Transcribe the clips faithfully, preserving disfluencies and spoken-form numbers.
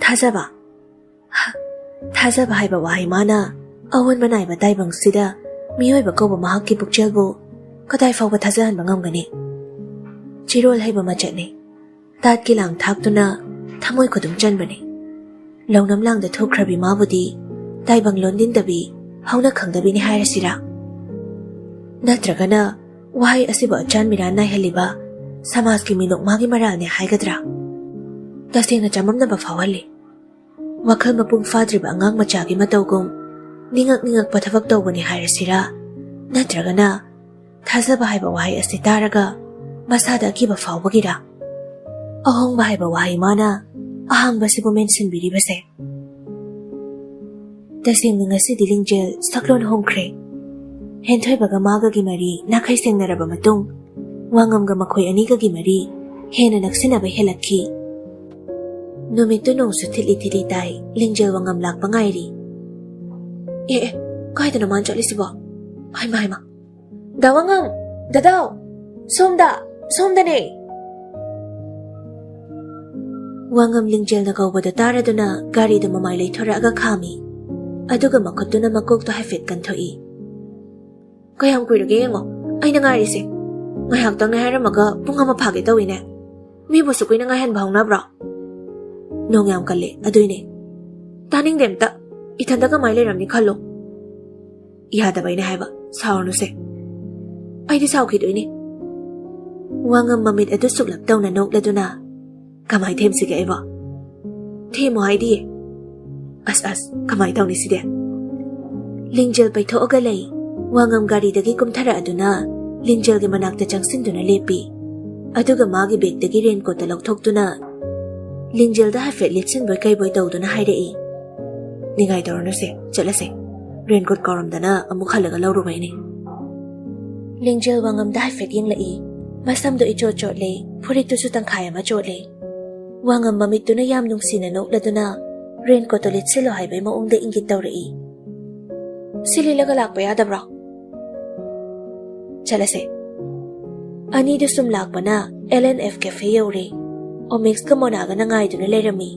ꯊꯥꯖꯕ꯫ ꯍ, ꯊꯥꯖꯕ ꯍꯥꯏꯕ ꯋꯥꯍꯩ ꯃꯥꯅ ꯑꯑꯣꯟꯕ ꯅꯥꯏꯕ ꯇꯥꯏꯕꯪꯁꯤꯗ ꯃꯤꯑꯣꯏꯕ ꯀꯧꯕ ꯃꯍꯥꯛꯀꯤ ꯄꯨꯛꯆꯦꯜꯕꯨ ꯀꯗꯥꯏ ꯐꯥꯎꯕ ꯊꯥꯖꯍꯟꯕ ꯉꯝꯒꯅꯤ? ꯆꯤꯔꯣꯜ ꯍꯩꯕ ꯃꯆꯠꯅꯤ꯫ ꯇꯥꯠꯀꯤ ꯂꯥꯡ ꯊꯥꯛꯇꯨꯅ ꯊꯃꯣꯏ ꯈꯨꯗꯨꯝ ꯆꯟꯕꯅꯤ꯫ ꯂꯧꯅꯝ ꯂꯥꯡꯗ ꯊꯣꯛꯈ꯭ꯔꯕꯤ ꯃꯥꯕꯨꯗꯤ ꯇꯥꯏꯕꯪ ꯂꯣꯟꯗꯤꯟꯗꯕꯤ, ꯍꯧꯅ ꯈꯪꯗꯕꯤꯅꯤ ꯍꯥꯏꯔꯁꯤꯔꯥ? ꯅꯠꯇ꯭ꯔꯒꯅ ꯋꯥꯍꯩ ꯑꯁꯤꯕꯨ ꯑꯆꯥꯟ ꯃꯤꯔꯥꯟ ꯅꯥꯏꯍꯜꯂꯤꯕ ꯁꯃꯥꯖꯀꯤ ꯃꯤꯅꯣꯛ ꯃꯥꯒꯤ ꯃꯔꯥꯜꯅꯤ ꯍꯥꯏꯒꯗ꯭ꯔꯥ? ꯇꯁꯦꯡꯅ ꯆꯃꯝꯅꯕ ꯐꯥꯎꯍꯜꯂꯤ꯫ ꯋꯥꯈꯜ ꯃꯄꯨꯡ ꯐꯥꯗ꯭ꯔꯤꯕ ꯑꯉꯥꯡ ꯃꯆꯥꯒꯤ ꯃꯇꯧꯒꯨꯝ ꯅꯤꯡꯉꯛ ꯅꯤꯡꯉꯛꯄ ꯊꯕꯛ ꯇꯧꯕꯅꯤ ꯍꯥꯏꯔꯁꯤꯔꯥ? ꯅꯠꯇ꯭ꯔꯒꯅ ꯊꯥꯖꯕ ꯍꯥꯏꯕ ꯋꯥꯍꯩ ꯑꯁꯤ ꯇꯥꯔꯒ ꯃꯁꯥꯗ ꯑꯀꯤꯕ ꯐꯥꯎꯕꯒꯤꯔꯥ? ꯑꯍꯣꯡꯕ ꯍꯥꯏꯕ ꯋꯥꯍꯩ ꯃꯥꯅ ꯑꯍꯥꯡꯕꯁꯤꯕꯨ ꯃꯦꯟꯁꯤꯟꯕꯤꯔꯤꯕꯁꯦ꯫ ꯇꯁꯦꯡꯅ ꯉꯁꯤꯗꯤ ꯂꯤꯡꯖꯦꯜ ꯁꯛꯂꯣꯟ ꯍꯣꯡꯈ꯭ꯔꯦ꯫ ꯍꯦꯟꯊꯣꯏꯕꯒ ꯃꯥꯒꯒꯤ ꯃꯔꯤ ꯅꯥꯈꯩ ꯁꯦꯡꯅꯔꯕ ꯃꯇꯨꯡ, ꯋꯥꯉꯝꯒ ꯃꯈꯣꯏ ꯑꯅꯤꯒꯒꯤ ꯃꯔꯤ ꯍꯦꯟꯅ ꯅꯛꯁꯤꯟꯅꯕ ꯍꯦꯜꯂꯛꯈꯤ꯫ ꯅꯨꯃꯤꯠꯇꯨ ꯅꯣꯡꯁꯨ ꯊꯤꯠꯂꯤ ꯊꯤꯠꯂꯤ ꯇꯥꯏ꯫ ꯂꯤꯡꯖꯦꯜ ꯋꯥꯉꯝ ꯂꯥꯛꯄ ꯉꯥꯏꯔꯤ꯫ "ꯑꯦ, ꯑꯦ, ꯀꯥꯏꯗꯅꯣ ꯃꯥꯅ ꯆꯠꯂꯤꯁꯤꯕꯣ? ꯍꯥꯏꯃ, ꯍꯥꯏꯃ꯫ ꯗꯥ ꯋꯥꯉꯝ, ꯗꯥꯗꯥꯎ, ꯁꯣꯝꯗ, ꯁꯣꯝꯗꯅꯦ!" ꯋꯥꯉꯝ ꯂꯤꯡꯖꯦꯜꯅ ꯀꯧꯕꯗꯨ ꯇꯥꯔꯗꯨꯅ ꯒꯥꯔꯤꯗꯨ ꯃꯃꯥꯏ ꯂꯩꯊꯣꯔꯛꯑꯒ ꯈꯥꯝꯃꯤ꯫ ꯑꯗꯨꯒ ꯃꯈꯨꯠꯇꯨꯅ ꯃꯀꯣꯛꯇꯣ ꯍꯥꯏꯐꯦꯠ ꯀꯟꯊꯣꯛꯏ꯫ "ꯀꯌꯥꯝ ꯀꯨꯏꯔꯒꯦ ꯌꯦꯡꯉꯣ, ꯑꯩꯅ ꯉꯥꯏꯔꯤꯁꯦ꯫ ꯉꯥꯏꯍꯥꯛꯇꯪꯅꯦ ꯍꯥꯏꯔꯝꯃꯒ ꯄꯨꯡ ꯑꯃ ꯐꯥꯒꯦ ꯇꯧꯏꯅꯦ꯫ ꯃꯤꯕꯨ ꯑꯁꯨꯛ ꯀꯨꯏꯅ ꯉꯥꯏꯍꯟꯕ ꯍꯧꯅꯕ꯭ꯔꯣ? ꯅꯣꯡ ꯌꯥꯝ ꯀꯜꯂꯦ, ꯑꯗꯨꯏꯅꯦ꯫ ꯇꯥꯅꯤꯡꯗꯦ ꯑꯝꯇ꯫ ꯏꯊꯟꯇ ꯀꯃꯥꯏ ꯂꯩꯔꯝꯅꯤ ꯈꯜꯂꯣ꯫" "ꯌꯥꯗꯕ ꯑꯩꯅ ꯍꯥꯏꯕ, ꯁꯥꯎꯔꯅꯨꯁꯦ꯫" "ꯑꯩꯗꯤ ꯁꯥꯎꯈꯤꯗꯣꯏꯅꯦ꯫" ꯋꯥꯉꯝ ꯃꯃꯤꯠ ꯑꯗꯨ ꯁꯨꯛꯂꯞ ꯇꯧꯅ ꯅꯣꯛꯂꯗꯨꯅ, "ꯀꯃꯥꯏ ꯊꯦꯝꯁꯤꯒꯦ ꯑꯩꯕꯣ? ꯊꯦꯝꯃꯣ ꯍꯥꯏꯗꯤꯌꯦ꯫ ꯑꯁ, ꯑꯁ, ꯀꯃꯥꯏ ꯇꯧꯅꯤ ꯁꯤꯗꯤ?" ꯂꯤꯡꯖꯦꯜ ꯄꯩꯊꯣꯛꯑꯒ ꯂꯩ꯫ ꯋꯥꯉꯝ ꯒꯥꯔꯤꯗꯒꯤ ꯀꯨꯝꯊꯔꯛꯑꯗꯨꯅ ꯂꯤꯡꯖꯦꯜꯒꯤ ꯃꯅꯥꯛꯇ ꯆꯪꯁꯤꯟꯗꯨꯅ ꯂꯦꯞꯄꯤ꯫ ꯑꯗꯨꯒ ꯃꯥꯒꯤ ꯕꯦꯒꯇꯒꯤ ꯔꯦꯟꯀꯣꯠꯇ ꯂꯧꯊꯣꯛꯇꯨꯅ ꯂꯤꯡꯖꯦꯜꯗ ꯍꯥꯏꯐꯦꯠ ꯂꯤꯠꯁꯤꯟꯕꯣꯏ ꯀꯩꯕꯣꯏ ꯇꯧꯗꯨꯅ ꯍꯥꯏꯔꯛꯏ, "ꯅꯤꯡꯉꯥꯏ ꯇꯧꯔꯅꯨꯁꯦ, ꯆꯠꯂꯁꯦ꯫ ꯔꯦꯟꯀꯣꯠ ꯀꯥꯎꯔꯝꯗꯅ ꯑꯃꯨꯛ ꯍꯜꯂꯒ ꯂꯧꯔꯨꯕꯩꯅꯦ꯫" ꯂꯤꯡꯖꯦꯜ ꯋꯥꯉꯝꯗ ꯍꯥꯏꯐꯦꯠ ꯌꯦꯡꯂꯛꯏ꯫ ꯃꯁꯝꯗꯣ ꯏꯆꯣꯠ ꯆꯣꯠꯂꯦ, ꯐꯨꯔꯤꯠꯇꯨꯁꯨ ꯇꯪꯈꯥꯏ ꯑꯃ ꯆꯣꯠꯂꯦ꯫ ꯋꯥꯉꯝ ꯃꯃꯤꯠꯇꯨꯅ ꯌꯥꯝ ꯅꯨꯡꯁꯤꯅ ꯅꯣꯛꯂꯗꯨꯅ ꯔꯦꯟꯀꯣꯠꯇꯣ ꯂꯤꯠꯁꯤꯜꯂꯣ ꯍꯥꯏꯕꯩ ꯃꯑꯣꯡꯗ ꯏꯪꯒꯤꯠ ꯇꯧꯔꯛꯏ꯫ "ꯁꯤ ꯂꯤꯠꯂꯒ ꯂꯥꯛꯄ ꯌꯥꯗꯕ꯭ꯔꯣ?" "ꯆꯠꯂꯁꯦ꯫" ꯑꯅꯤꯗꯨ ꯁꯨꯝ ꯂꯥꯛꯄꯅ ꯑꯦꯜ ꯑꯦꯟ ꯑꯦꯐ ꯀꯦꯐꯦ ꯌꯧꯔꯦ꯫ ꯑꯣꯃꯦꯛꯁꯀ ꯃꯣꯅꯥꯒꯅ ꯉꯥꯏꯗꯨꯅ ꯂꯩꯔꯝꯃꯤ꯫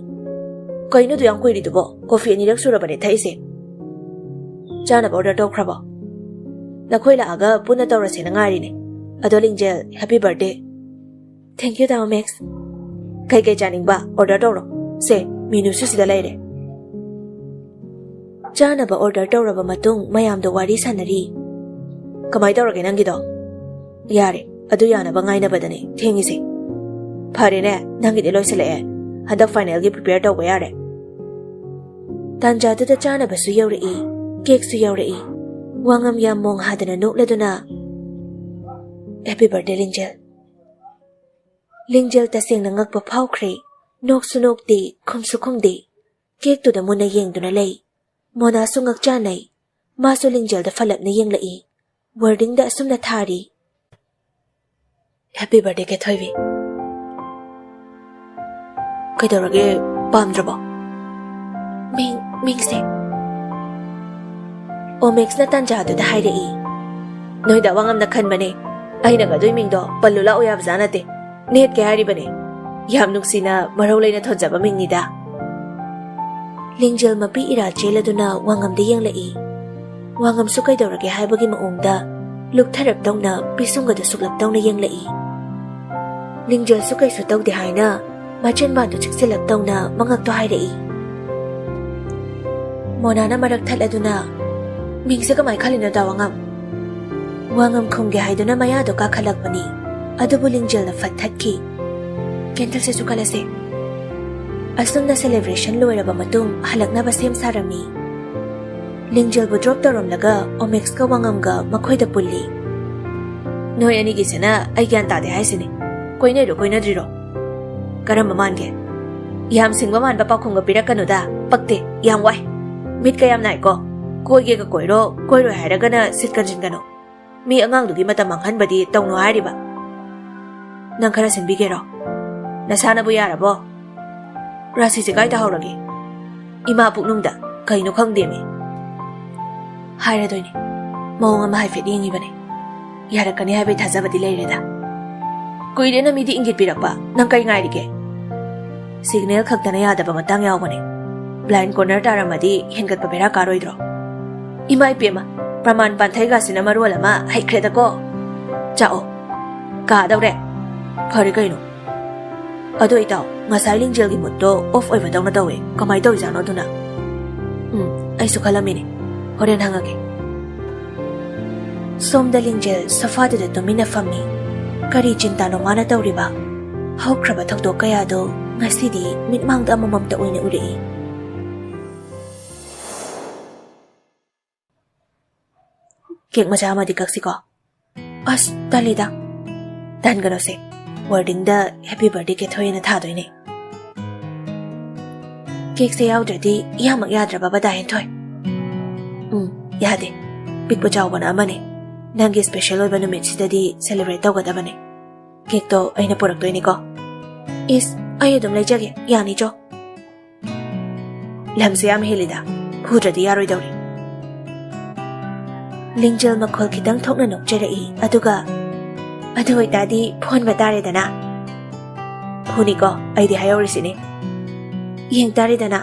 ꯀꯩꯅꯣ ꯑꯗꯨ ꯌꯥꯝ ꯀꯨꯏꯔꯤꯗꯨꯕꯣ? ꯀꯣꯐꯤ ꯑꯅꯤꯔꯛ ꯁꯨꯔꯕꯅꯦ ꯊꯛꯏꯁꯦ꯫ ꯆꯥꯅꯕ ꯑꯣꯔꯗꯔ ꯇꯧꯈ꯭ꯔꯕꯣ? ꯅꯈꯣꯏ ꯂꯥꯛꯑꯒ ꯄꯨꯟꯅ ꯇꯧꯔꯁꯦꯅ ꯉꯥꯏꯔꯤꯅꯦ꯫ ꯑꯗꯣ ꯂꯤꯡꯖꯦꯜ, ꯍꯦꯄꯤ ꯕꯥꯔꯊꯗꯦ꯫ ꯊꯦꯡꯀ꯭ꯌꯨ ꯗꯥ ꯑꯣꯃꯦꯛꯁ꯫ ꯀꯩꯀꯩ ꯆꯥꯅꯤꯡꯕ ꯑꯣꯔꯗꯔ ꯇꯧꯔꯣ꯫ ꯁꯦ, ꯃꯦꯅꯨꯁꯨ ꯁꯤꯗ ꯂꯩꯔꯦ꯫ ꯆꯥꯅꯕ ꯑꯣꯔꯗꯔ ꯇꯧꯔꯕ ꯃꯇꯨꯡ ꯃꯌꯥꯝꯗꯣ ꯋꯥꯔꯤ ꯁꯥꯟꯅꯔꯤ꯫ ꯀꯃꯥꯏ ꯇꯧꯔꯒꯦ ꯅꯪꯒꯤꯗꯣ? ꯌꯥꯔꯦ, ꯑꯗꯨ ꯌꯥꯅꯕ ꯉꯥꯏꯅꯕꯗꯅꯦ ꯊꯦꯡꯉꯤꯁꯦ꯫ ꯐꯔꯦꯅꯦ, ꯅꯪꯒꯤꯗꯤ ꯂꯣꯏꯁꯤꯜꯂꯛꯑꯦ꯫ ꯍꯟꯗꯛ ꯐꯥꯏꯅꯦꯜꯒꯤ ꯄ꯭ꯔꯤꯄꯦꯌꯔ ꯇꯧꯕ ꯌꯥꯔꯦ꯫ ꯇꯥꯟꯖꯥꯗꯨꯗ ꯆꯥꯅꯕꯁꯨ ꯌꯧꯔꯛꯏ, ꯀꯦꯛꯁꯨ ꯌꯧꯔꯛꯏ꯫ ꯋꯥꯉꯝ ꯌꯥꯝ ꯃꯣꯡ ꯍꯥꯗꯅ ꯅꯣꯛꯂꯗꯨꯅ, "ꯍꯦꯄꯤ ꯕꯥꯔꯊꯗꯦ, ꯂꯤꯡꯖꯦꯜ!" ꯂꯤꯡꯖꯦꯜ ꯇꯁꯦꯡꯅ ꯉꯛꯄ ꯐꯥꯎꯈ꯭ꯔꯦ꯫ ꯅꯣꯛꯁꯨ ꯅꯣꯛꯇꯦ, ꯈꯨꯝꯁꯨ ꯈꯨꯝꯗꯦ꯫ ꯀꯦꯛꯇꯨꯗ ꯃꯨꯟꯅ ꯌꯦꯡꯗꯨꯅ ꯂꯩ꯫ ꯃꯣꯅꯥꯁꯨ ꯉꯛꯆꯥꯟꯅꯩ꯫ ꯃꯥꯁꯨ ꯂꯤꯡꯖꯦꯜꯗ ꯐꯠꯂꯞꯅ ꯌꯦꯡꯂꯛꯏ꯫ ꯋꯥꯔꯗꯤꯡꯗ ꯑꯁꯨꯝꯅ ꯊꯥꯔꯤ, "ꯍꯦꯄꯤ ꯕꯥꯔꯊꯗꯦ, ꯀꯦꯊꯣꯏꯕꯤ꯫ ꯀꯩꯗꯧꯔꯒꯦ, ꯄꯥꯝꯗ꯭ꯔꯕꯣ?" "ꯃꯤꯡ, ꯃꯤꯡꯁꯦ?" ꯑꯣꯃꯦꯛꯁꯅ ꯇꯥꯟꯖꯥꯗꯨꯗ ꯍꯥꯏꯔꯛꯏ꯫ "ꯅꯣꯏꯗ ꯋꯥꯉꯝꯅ ꯈꯟꯕꯅꯦ꯫ ꯑꯩꯅꯒ ꯑꯗꯨꯏ ꯃꯤꯡꯗꯣ ꯄꯜꯂꯨ ꯂꯥꯛꯎ ꯌꯥꯕꯖꯥ ꯅꯠꯇꯦ꯫ ꯅꯦꯠꯀꯦ ꯍꯥꯏꯔꯤꯕꯅꯦ꯫ ꯌꯥꯝ ꯅꯨꯡꯁꯤꯅ, ꯃꯔꯧ ꯂꯩꯅ ꯊꯣꯟꯖꯕ ꯃꯤꯡꯅꯤꯗ꯫" ꯂꯤꯡꯖꯦꯜ ꯃꯄꯤ ꯏꯔꯥ ꯆꯦꯜꯂꯗꯨꯅ ꯋꯥꯉꯝꯗ ꯌꯦꯡꯂꯛꯏ꯫ ꯋꯥꯉꯝꯁꯨ ꯀꯩꯗꯧꯔꯒꯦ ꯍꯥꯏꯕꯒꯤ ꯃꯑꯣꯡꯗ ꯂꯨꯞꯊꯔꯞ ꯇꯧꯅ ꯄꯤꯁꯨꯝꯒꯗꯨ ꯁꯨꯛꯂꯞ ꯇꯧꯅ ꯌꯦꯡꯂꯛꯏ꯫ ꯂꯤꯡꯖꯦꯜꯁꯨ ꯀꯩꯁꯨ ꯇꯧꯗꯦ ꯍꯥꯏꯅ ꯃꯆꯤꯟꯕꯥꯟꯗꯨ ꯆꯤꯛꯁꯤꯜꯂꯞ ꯇꯧꯅ ꯃꯉꯛꯇꯣ ꯍꯥꯏꯔꯛꯏ꯫ ꯃꯣꯅꯥꯅ ꯃꯔꯛ ꯊꯠꯂꯗꯨꯅ, "ꯃꯤꯡꯁꯦ ꯀꯃꯥꯏ ꯈꯜꯂꯤꯅꯣ, ꯗꯥ ꯋꯥꯉꯝ?" ꯋꯥꯉꯝ ꯈꯨꯝꯒꯦ ꯍꯥꯏꯗꯨꯅ ꯃꯌꯥꯗꯣ ꯀꯥꯈꯠꯂꯛꯄꯅꯤ, ꯑꯗꯨꯕꯨ ꯂꯤꯡꯖꯦꯜꯅ ꯐꯠ ꯊꯠꯈꯤ꯫ "ꯀꯦꯟꯗꯜꯁꯦꯁꯨ ꯈꯜꯂꯁꯦ꯫" ꯑꯁꯨꯝꯅ ꯁꯦꯂꯦꯕ꯭ꯔꯦꯁꯟ ꯂꯣꯏꯔꯕ ꯃꯇꯨꯡ ꯍꯜꯂꯛꯅꯕ ꯁꯦꯝ ꯁꯥꯔꯝꯃꯤ꯫ ꯂꯤꯡꯖꯦꯜꯕꯨ ꯗ꯭ꯔꯣꯞ ꯇꯧꯔꯝꯂꯒ ꯑꯣꯃꯦꯛꯁꯀ ꯋꯥꯉꯝꯒ ꯃꯈꯣꯏꯗ ꯄꯨꯜꯂꯤ꯫ "ꯅꯣꯏ ꯑꯅꯤꯒꯤꯁꯤꯅ ꯑꯩ ꯒ꯭ꯌꯥꯟ ꯇꯥꯗꯦ ꯍꯥꯏꯁꯤꯅꯤ꯫ ꯀꯣꯏꯅꯩꯔꯣ ꯀꯣꯏꯅꯗ꯭ꯔꯤꯔꯣ? ꯀꯔꯝꯕ ꯃꯥꯟꯒꯦ? ꯌꯥꯝ ꯁꯤꯡꯕ ꯃꯥꯟꯕ ꯄꯥꯎꯈꯨꯝꯒ ꯄꯤꯔꯛꯀꯅꯨꯗ꯫ ꯄꯛꯇꯦ, ꯌꯥꯝ ꯋꯥꯏ꯫ ꯃꯤꯠꯀ ꯌꯥꯝ ꯅꯥꯏꯀꯣ꯫ ꯀꯣꯏꯒꯦꯒ ꯀꯣꯏꯔꯣ, ꯀꯣꯏꯔꯣꯏ ꯍꯥꯏꯔꯒꯅ ꯁꯤꯠ ꯀꯟꯁꯤꯟꯒꯅꯨ꯫ ꯃꯤ ꯑꯉꯥꯡꯗꯨꯒꯤ ꯃꯇꯝ ꯃꯥꯡꯍꯟꯕꯗꯤ ꯇꯧꯅꯨ ꯍꯥꯏꯔꯤꯕ꯫ ꯅꯪ ꯈꯔ ꯁꯤꯟꯕꯤꯒꯦꯔꯣ? ꯅꯁꯥꯅꯕꯨ ꯌꯥꯔꯕꯣ? ꯔꯥꯁꯤꯁꯦ ꯀꯥꯏ ꯇꯥꯍꯧꯔꯒꯦ? ꯏꯃꯥ ꯄꯨꯛꯅꯨꯡꯗ ꯀꯩꯅꯣ ꯈꯪꯗꯦꯃꯤ꯫" "ꯍꯥꯏꯔꯗꯣꯏꯅꯦ꯫ ꯃꯑꯣꯡ ꯑꯃ ꯍꯥꯏꯐꯦꯠ ꯌꯦꯡꯉꯤꯕꯅꯦ꯫ ꯌꯥꯔꯛꯀꯅꯤ ꯍꯥꯏꯕꯒꯤ ꯊꯥꯖꯕꯗꯤ ꯂꯩꯔꯦꯗ꯫ ꯀꯨꯏꯔꯦꯅ ꯃꯤꯗꯤ ꯏꯪꯒꯤꯠ ꯄꯤꯔꯛꯄ꯫ ꯅꯪ ꯀꯩ ꯉꯥꯏꯔꯤꯒꯦ?" ꯁꯤꯒꯅꯦꯜ ꯈꯛꯇꯅ ꯌꯥꯗꯕ ꯃꯇꯥꯡ ꯌꯥꯎꯕꯅꯦ꯫ ꯕ꯭ꯂꯥꯏꯟ ꯀꯣꯔꯅꯔ ꯇꯥꯔꯝꯃꯗꯤ ꯍꯦꯟꯒꯠꯄ ꯕꯦꯔꯥ ꯀꯥꯔꯣꯏꯗ꯭ꯔꯣ? ꯏꯃꯥ ꯏꯄꯦꯝꯃ, ꯄ꯭ꯔꯃꯥꯟ ꯄꯥꯟꯊꯩꯒꯁꯤꯅ ꯃꯔꯣꯜ ꯑꯃ ꯍꯩꯈ꯭ꯔꯦꯗꯀꯣ꯫ ꯆꯥꯛꯑꯣ꯫ ꯀꯥꯗꯧꯔꯦ꯫ ꯐꯔꯦ ꯀꯩꯅꯣ꯫ ꯑꯗꯣ ꯏꯇꯥꯎ, ꯉꯁꯥꯏ ꯂꯤꯡꯖꯦꯜꯒꯤ ꯃꯨꯠꯇꯣ ꯑꯣꯐ ꯑꯣꯏꯕꯗꯧꯅ ꯇꯧꯋꯦ꯫ ꯀꯃꯥꯏꯅ ꯇꯧꯔꯤꯖꯥꯠꯅꯣ ꯑꯗꯨꯅ? ꯎꯝ, ꯑꯩꯁꯨ ꯈꯜꯂꯝꯃꯤꯅꯦ꯫ ꯍꯣꯔꯦꯟ ꯍꯪꯉꯒꯦ꯫ ꯁꯣꯝꯗ ꯂꯤꯡꯖꯦꯜ ꯁꯣꯐꯥꯗꯨꯗ ꯇꯨꯃꯤꯟꯅ ꯐꯝꯃꯤ꯫ ꯀꯔꯤ ꯆꯤꯟꯇꯥꯅꯣ ꯃꯥꯅ ꯇꯧꯔꯤꯕ? ꯍꯧꯈ꯭ꯔꯕ ꯊꯧꯗꯣꯛ ꯀꯌꯥꯗꯣ ꯉꯁꯤꯗꯤ ꯃꯤꯠꯃꯥꯡꯗ ꯑꯃꯃꯝꯇ ꯑꯣꯏꯅ ꯎꯔꯛꯏ꯫ ꯀꯦꯛ ꯃꯆꯥ ꯑꯃꯗꯤ ꯀꯛꯁꯤꯀꯣ꯫ ꯑꯁ, ꯇꯜꯂꯤꯗ꯫ ꯇꯟꯒꯅꯣꯁꯦ꯫ ꯋꯥꯔꯗꯤꯡꯗ "Happy birthday ꯀꯦꯊꯣꯏ" ꯑꯅ ꯊꯥꯗꯣꯏꯅꯦ꯫ ꯀꯦꯛꯁꯦ ꯌꯥꯎꯗ꯭ꯔꯗꯤ ꯏꯌꯥꯃꯛ ꯌꯥꯗ꯭ꯔꯕꯕ, ꯗꯥ ꯍꯦꯟꯊꯣꯏ? ꯎꯝ, ꯌꯥꯗꯦ꯫ ꯄꯤꯛꯄ ꯆꯥꯎꯕꯅ ꯑꯃꯅꯦ꯫ ꯅꯪꯒꯤ ꯁ꯭ꯄꯦꯁꯦꯜ ꯑꯣꯏꯕ ꯅꯨꯃꯤꯠꯁꯤꯗꯗꯤ ꯁꯦꯂꯦꯕ꯭ꯔꯦꯠ ꯇꯧꯒꯗꯕꯅꯦ꯫ ꯀꯦꯛꯇꯣ ꯑꯩꯅ ꯄꯨꯔꯛꯇꯣꯏꯅꯤꯀꯣ꯫ ꯏꯁ, ꯑꯩ ꯑꯗꯨꯝ ꯂꯩꯖꯒꯦ, ꯌꯥꯅꯤꯆꯣ꯫ ꯂꯝꯁꯦ ꯌꯥꯝ ꯍꯦꯜꯂꯤꯗ, ꯍꯨꯗ꯭ꯔꯗꯤ ꯌꯥꯔꯣꯏꯗꯧꯔꯤ꯫ ꯂꯤꯡꯖꯦꯜ ꯃꯈꯣꯜ ꯈꯤꯇꯪ ꯊꯣꯛꯅ ꯅꯣꯛꯆꯔꯛꯏ, ꯑꯗꯨꯒ, "ꯑꯗꯨ ꯑꯣꯏꯇꯥꯔꯗꯤ ꯐꯣꯟꯕ ꯇꯥꯔꯦꯗꯅ?" "ꯐꯨꯅꯤꯀꯣ, ꯑꯩꯗꯤ ꯍꯥꯏꯍꯧꯔꯤꯁꯤꯅꯤ꯫ ꯌꯦꯡ ꯇꯥꯔꯦꯗꯅ꯫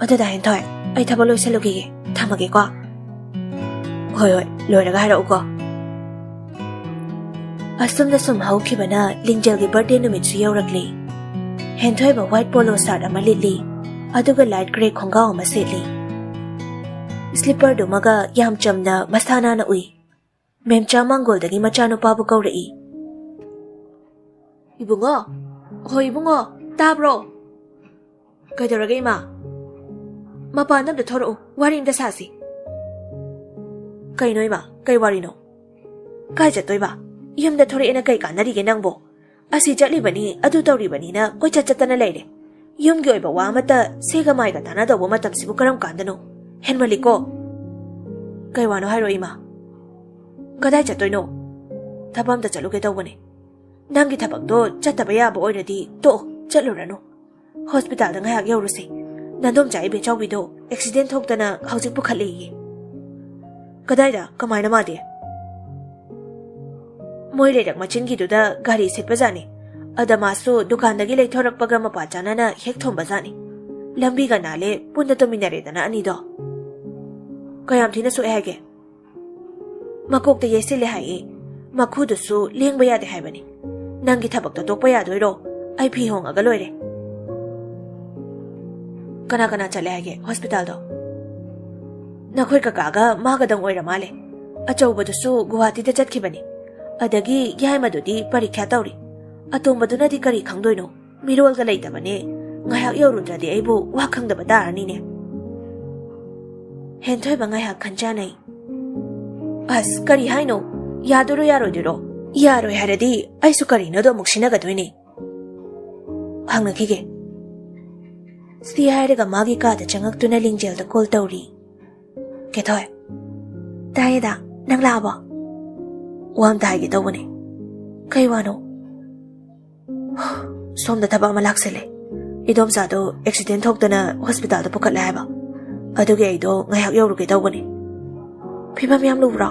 ꯑꯗꯨ ꯗꯥ ꯍꯦꯟꯊꯣꯏ, ꯑꯩ ꯊꯕꯛ ꯂꯣꯏꯁꯜꯂꯨꯈꯤꯒꯦ, ꯊꯝꯃꯒꯦꯀꯣ?" "ꯍꯣꯏ, ꯍꯣꯏ, ꯂꯣꯏꯔꯒ ꯍꯥꯏꯔꯛꯎꯀꯣ꯫" ꯑꯁꯨꯝꯅ ꯁꯨꯝ ꯍꯧꯈꯤꯕꯅ ꯂꯤꯡꯖꯦꯜꯒꯤ ꯕꯥꯔꯊꯗꯦ ꯅꯨꯃꯤꯠꯁꯨ ꯌꯧꯔꯛꯂꯤ꯫ ꯍꯦꯟꯊꯣꯏꯕ ꯋꯥꯏꯠ ꯄꯣꯂꯣ ꯁꯥꯔꯠ ꯑꯃ ꯂꯤꯠꯂꯤ, ꯑꯗꯨꯒ ꯂꯥꯏꯠ ꯒ꯭ꯔꯦ ꯈꯣꯡꯒ꯭ꯔꯥꯎ ꯑꯃ ꯁꯦꯠꯂꯤ꯫ ꯁ꯭ꯂꯤꯞꯄꯔꯗꯨꯃꯒ ꯌꯥꯝ ꯆꯝꯅ ꯃꯁꯥ ꯅꯥꯟꯅ ꯎꯏ꯫ ꯃꯦꯝꯆꯥ ꯃꯥꯡꯒꯣꯜꯗꯒꯤ ꯃꯆꯥꯅꯨꯄꯥꯕꯨ ꯀꯧꯔꯛꯏ꯫ "ꯏꯕꯨꯡꯉꯣ, ꯍꯣꯏ ꯏꯕꯨꯡꯉꯣ, ꯇꯥꯕ꯭ꯔꯣ?" "ꯀꯩꯗꯧꯔꯒꯦ ꯏꯃꯥ?" "ꯃꯄꯥꯟꯗ ꯑꯝꯇ ꯊꯣꯔꯛꯎ, ꯋꯥꯔꯤ ꯑꯝꯇ ꯁꯥꯁꯤ꯫" "ꯀꯩꯅꯣ ꯏꯃꯥ, ꯀꯩ ꯋꯥꯔꯤꯅꯣ?" "ꯀꯥꯏ ꯆꯠꯇꯣꯏꯕ? ꯌꯨꯝꯗ ꯊꯣꯔꯛꯑꯦꯅ ꯀꯩ ꯀꯥꯟꯅꯔꯤꯒꯦ ꯅꯪꯕꯣ? ꯑꯁꯤ ꯆꯠꯂꯤꯕꯅꯤ, ꯑꯗꯨ ꯇꯧꯔꯤꯕꯅꯤꯅ ꯀꯣꯏꯆꯠ ꯆꯠꯇꯅ ꯂꯩꯔꯦ꯫ ꯌꯨꯝꯒꯤ ꯑꯣꯏꯕ ꯋꯥ ꯑꯃꯠꯇ ꯁꯦꯒ ꯃꯥꯏꯒ ꯇꯥꯟꯅꯗꯧꯕ ꯃꯇꯝꯁꯤꯕꯨ ꯀꯔꯝ ꯀꯥꯟꯗꯅꯣ? ꯍꯦꯟꯃꯜꯂꯤꯀꯣ꯫" "ꯀꯩ ꯋꯥꯅꯣ ꯍꯥꯏꯔꯣ ꯏꯃꯥ?" "ꯀꯗꯥꯏ ꯆꯠꯇꯣꯏꯅꯣ? ꯊꯕꯛ ꯑꯝꯇ ꯆꯠꯂꯨꯒꯦ ꯇꯧꯕꯅꯦ꯫ ꯅꯪꯒꯤ ꯊꯕꯛꯇꯣ ꯆꯠꯇꯕ ꯌꯥꯕ ꯑꯣꯏꯔꯗꯤ ꯇꯣꯛꯑꯣ, ꯆꯠꯂꯨꯔꯅꯨ꯫ ꯍꯣꯁꯄꯤꯇꯥꯜꯗ ꯉꯥꯏꯍꯥꯛ ꯌꯧꯔꯨꯁꯦ꯫ ꯅꯥꯗꯣꯝꯆꯥ ꯏꯕꯦꯆꯧꯕꯤꯗꯣ ꯑꯦꯛꯁꯤꯗꯦꯟ ꯊꯣꯛꯇꯅ ꯍꯧꯖꯤꯛ ꯄꯨꯈꯠꯂꯦꯌꯦ꯫" "ꯀꯗꯥꯏꯗ? ꯀꯃꯥꯏꯅ ꯃꯥꯗꯤ?" "ꯃꯣꯏ ꯂꯩꯔꯛ ꯃꯆꯤꯟꯒꯤꯗꯨꯗ ꯒꯥꯔꯤ ꯁꯤꯠꯄꯖꯥꯠꯅꯤ꯫ ꯑꯗ ꯃꯥꯁꯨ ꯗꯨꯀꯥꯟꯗꯒꯤ ꯂꯩꯊꯣꯔꯛꯄꯒ ꯃꯄꯥ ꯆꯥꯅꯅ ꯍꯦꯛ ꯊꯣꯝꯕꯖꯥꯠꯅꯤ꯫ ꯂꯝꯕꯤꯒ ꯅꯥꯜꯂꯦ, ꯄꯨꯟꯅ ꯇꯨꯝꯃꯤꯟꯅꯔꯦꯗꯅ ꯑꯅꯤꯗꯣ꯫ ꯀꯌꯥꯝ ꯊꯤꯅ ꯁꯣꯛꯑꯦ ꯍꯥꯏꯒꯦ? ꯃꯀꯣꯛꯇ ꯌꯩꯁꯤꯜꯂꯦ ꯍꯥꯏꯌꯦ꯫ ꯃꯈꯨꯗꯨꯁꯨ ꯂꯦꯡꯕ ꯌꯥꯗꯦ ꯍꯥꯏꯕꯅꯤ꯫ ꯅꯪꯒꯤ ꯊꯕꯛꯇꯣ ꯇꯣꯛꯄ ꯌꯥꯗꯣꯏꯔꯣ? ꯑꯩ ꯐꯤ ꯍꯣꯡꯉꯒ ꯂꯣꯏꯔꯦ꯫ ꯀꯅꯥ ꯀꯅꯥ ꯆꯠꯂꯦ ꯍꯥꯏꯒꯦ ꯍꯣꯁꯄꯤꯇꯥꯜꯗꯣ? ꯅꯈꯣꯏ ꯀꯀꯥꯒ ꯃꯥꯒꯗꯪ ꯑꯣꯏꯔ ꯃꯥꯜꯂꯦ꯫ ꯑꯆꯧꯕꯗꯨꯁꯨ ꯒꯨꯋꯥꯍꯥꯇꯤꯗ ꯆꯠꯈꯤꯕꯅꯤ꯫ ꯑꯗꯒꯤ ꯌꯥꯏꯃꯗꯨꯗꯤ ꯄꯔꯤꯈ꯭ꯌꯥ ꯇꯧꯔꯤ꯫ ꯑꯇꯣꯝꯕꯗꯨꯅꯗꯤ ꯀꯔꯤ ꯈꯪꯗꯣꯏꯅꯣ? ꯃꯤꯔꯣꯜꯒ ꯂꯩꯇꯕꯅꯦ꯫ ꯉꯥꯏꯍꯥꯛ ꯌꯧꯔꯨꯗ꯭ꯔꯗꯤ ꯑꯩꯕꯨ ꯋꯥ ꯈꯪꯗꯕ ꯇꯥꯔꯅꯤꯅꯦ꯫ ꯍꯦꯟꯊꯣꯏꯕ ꯉꯥꯏꯍꯥꯛ ꯈꯟꯖꯥꯅꯩ꯫ ꯑꯁ, ꯀꯔꯤ ꯍꯥꯏꯅꯣ? ꯌꯥꯗꯣꯏꯔꯣ ꯌꯥꯔꯣꯏꯗꯣꯏꯔꯣ? ꯌꯥꯔꯣꯏ ꯍꯥꯏꯔꯗꯤ ꯑꯩꯁꯨ ꯀꯔꯤꯅꯣꯗꯣ ꯑꯃꯨꯛ ꯁꯤꯟꯅꯒꯗꯣꯏꯅꯦ꯫ ꯍꯪꯅꯈꯤꯒꯦ꯫ ꯁꯤ ꯍꯥꯏꯔꯒ ꯃꯥꯒꯤ ꯀꯥꯗ ꯆꯪꯉꯛꯇꯨꯅ ꯂꯤꯡꯖꯦꯜꯗ ꯀꯣꯜ ꯇꯧꯔꯤ꯫ ꯀꯦꯊꯣꯏ꯫ ꯇꯥꯏꯌꯦꯗ, ꯅꯪ ꯂꯥꯛꯑꯕꯣ? ꯋꯥ ꯑꯝꯇ ꯍꯥꯏꯒꯦ ꯇꯧꯕꯅꯦ꯫ ꯀꯩ ꯋꯥꯅꯣ? ꯁꯣꯝꯗ ꯊꯕꯛ ꯑꯃ ꯂꯥꯛꯁꯜꯂꯦ꯫ ꯏꯗꯣꯝꯆꯥꯗꯣ ꯑꯦꯛꯁꯤꯗꯦꯟ ꯊꯣꯛꯇꯅ ꯍꯣꯁꯄꯤꯇꯥꯜꯗ ꯄꯨꯈꯠꯂꯦ ꯍꯥꯏꯕ꯫ ꯑꯗꯨꯒꯤ ꯑꯩꯗꯣ ꯉꯥꯏꯍꯥꯛ ꯌꯧꯔꯨꯒꯦ ꯇꯧꯕꯅꯦ꯫ ꯐꯤꯕꯝ ꯌꯥꯝ ꯂꯨꯕ꯭ꯔꯣ?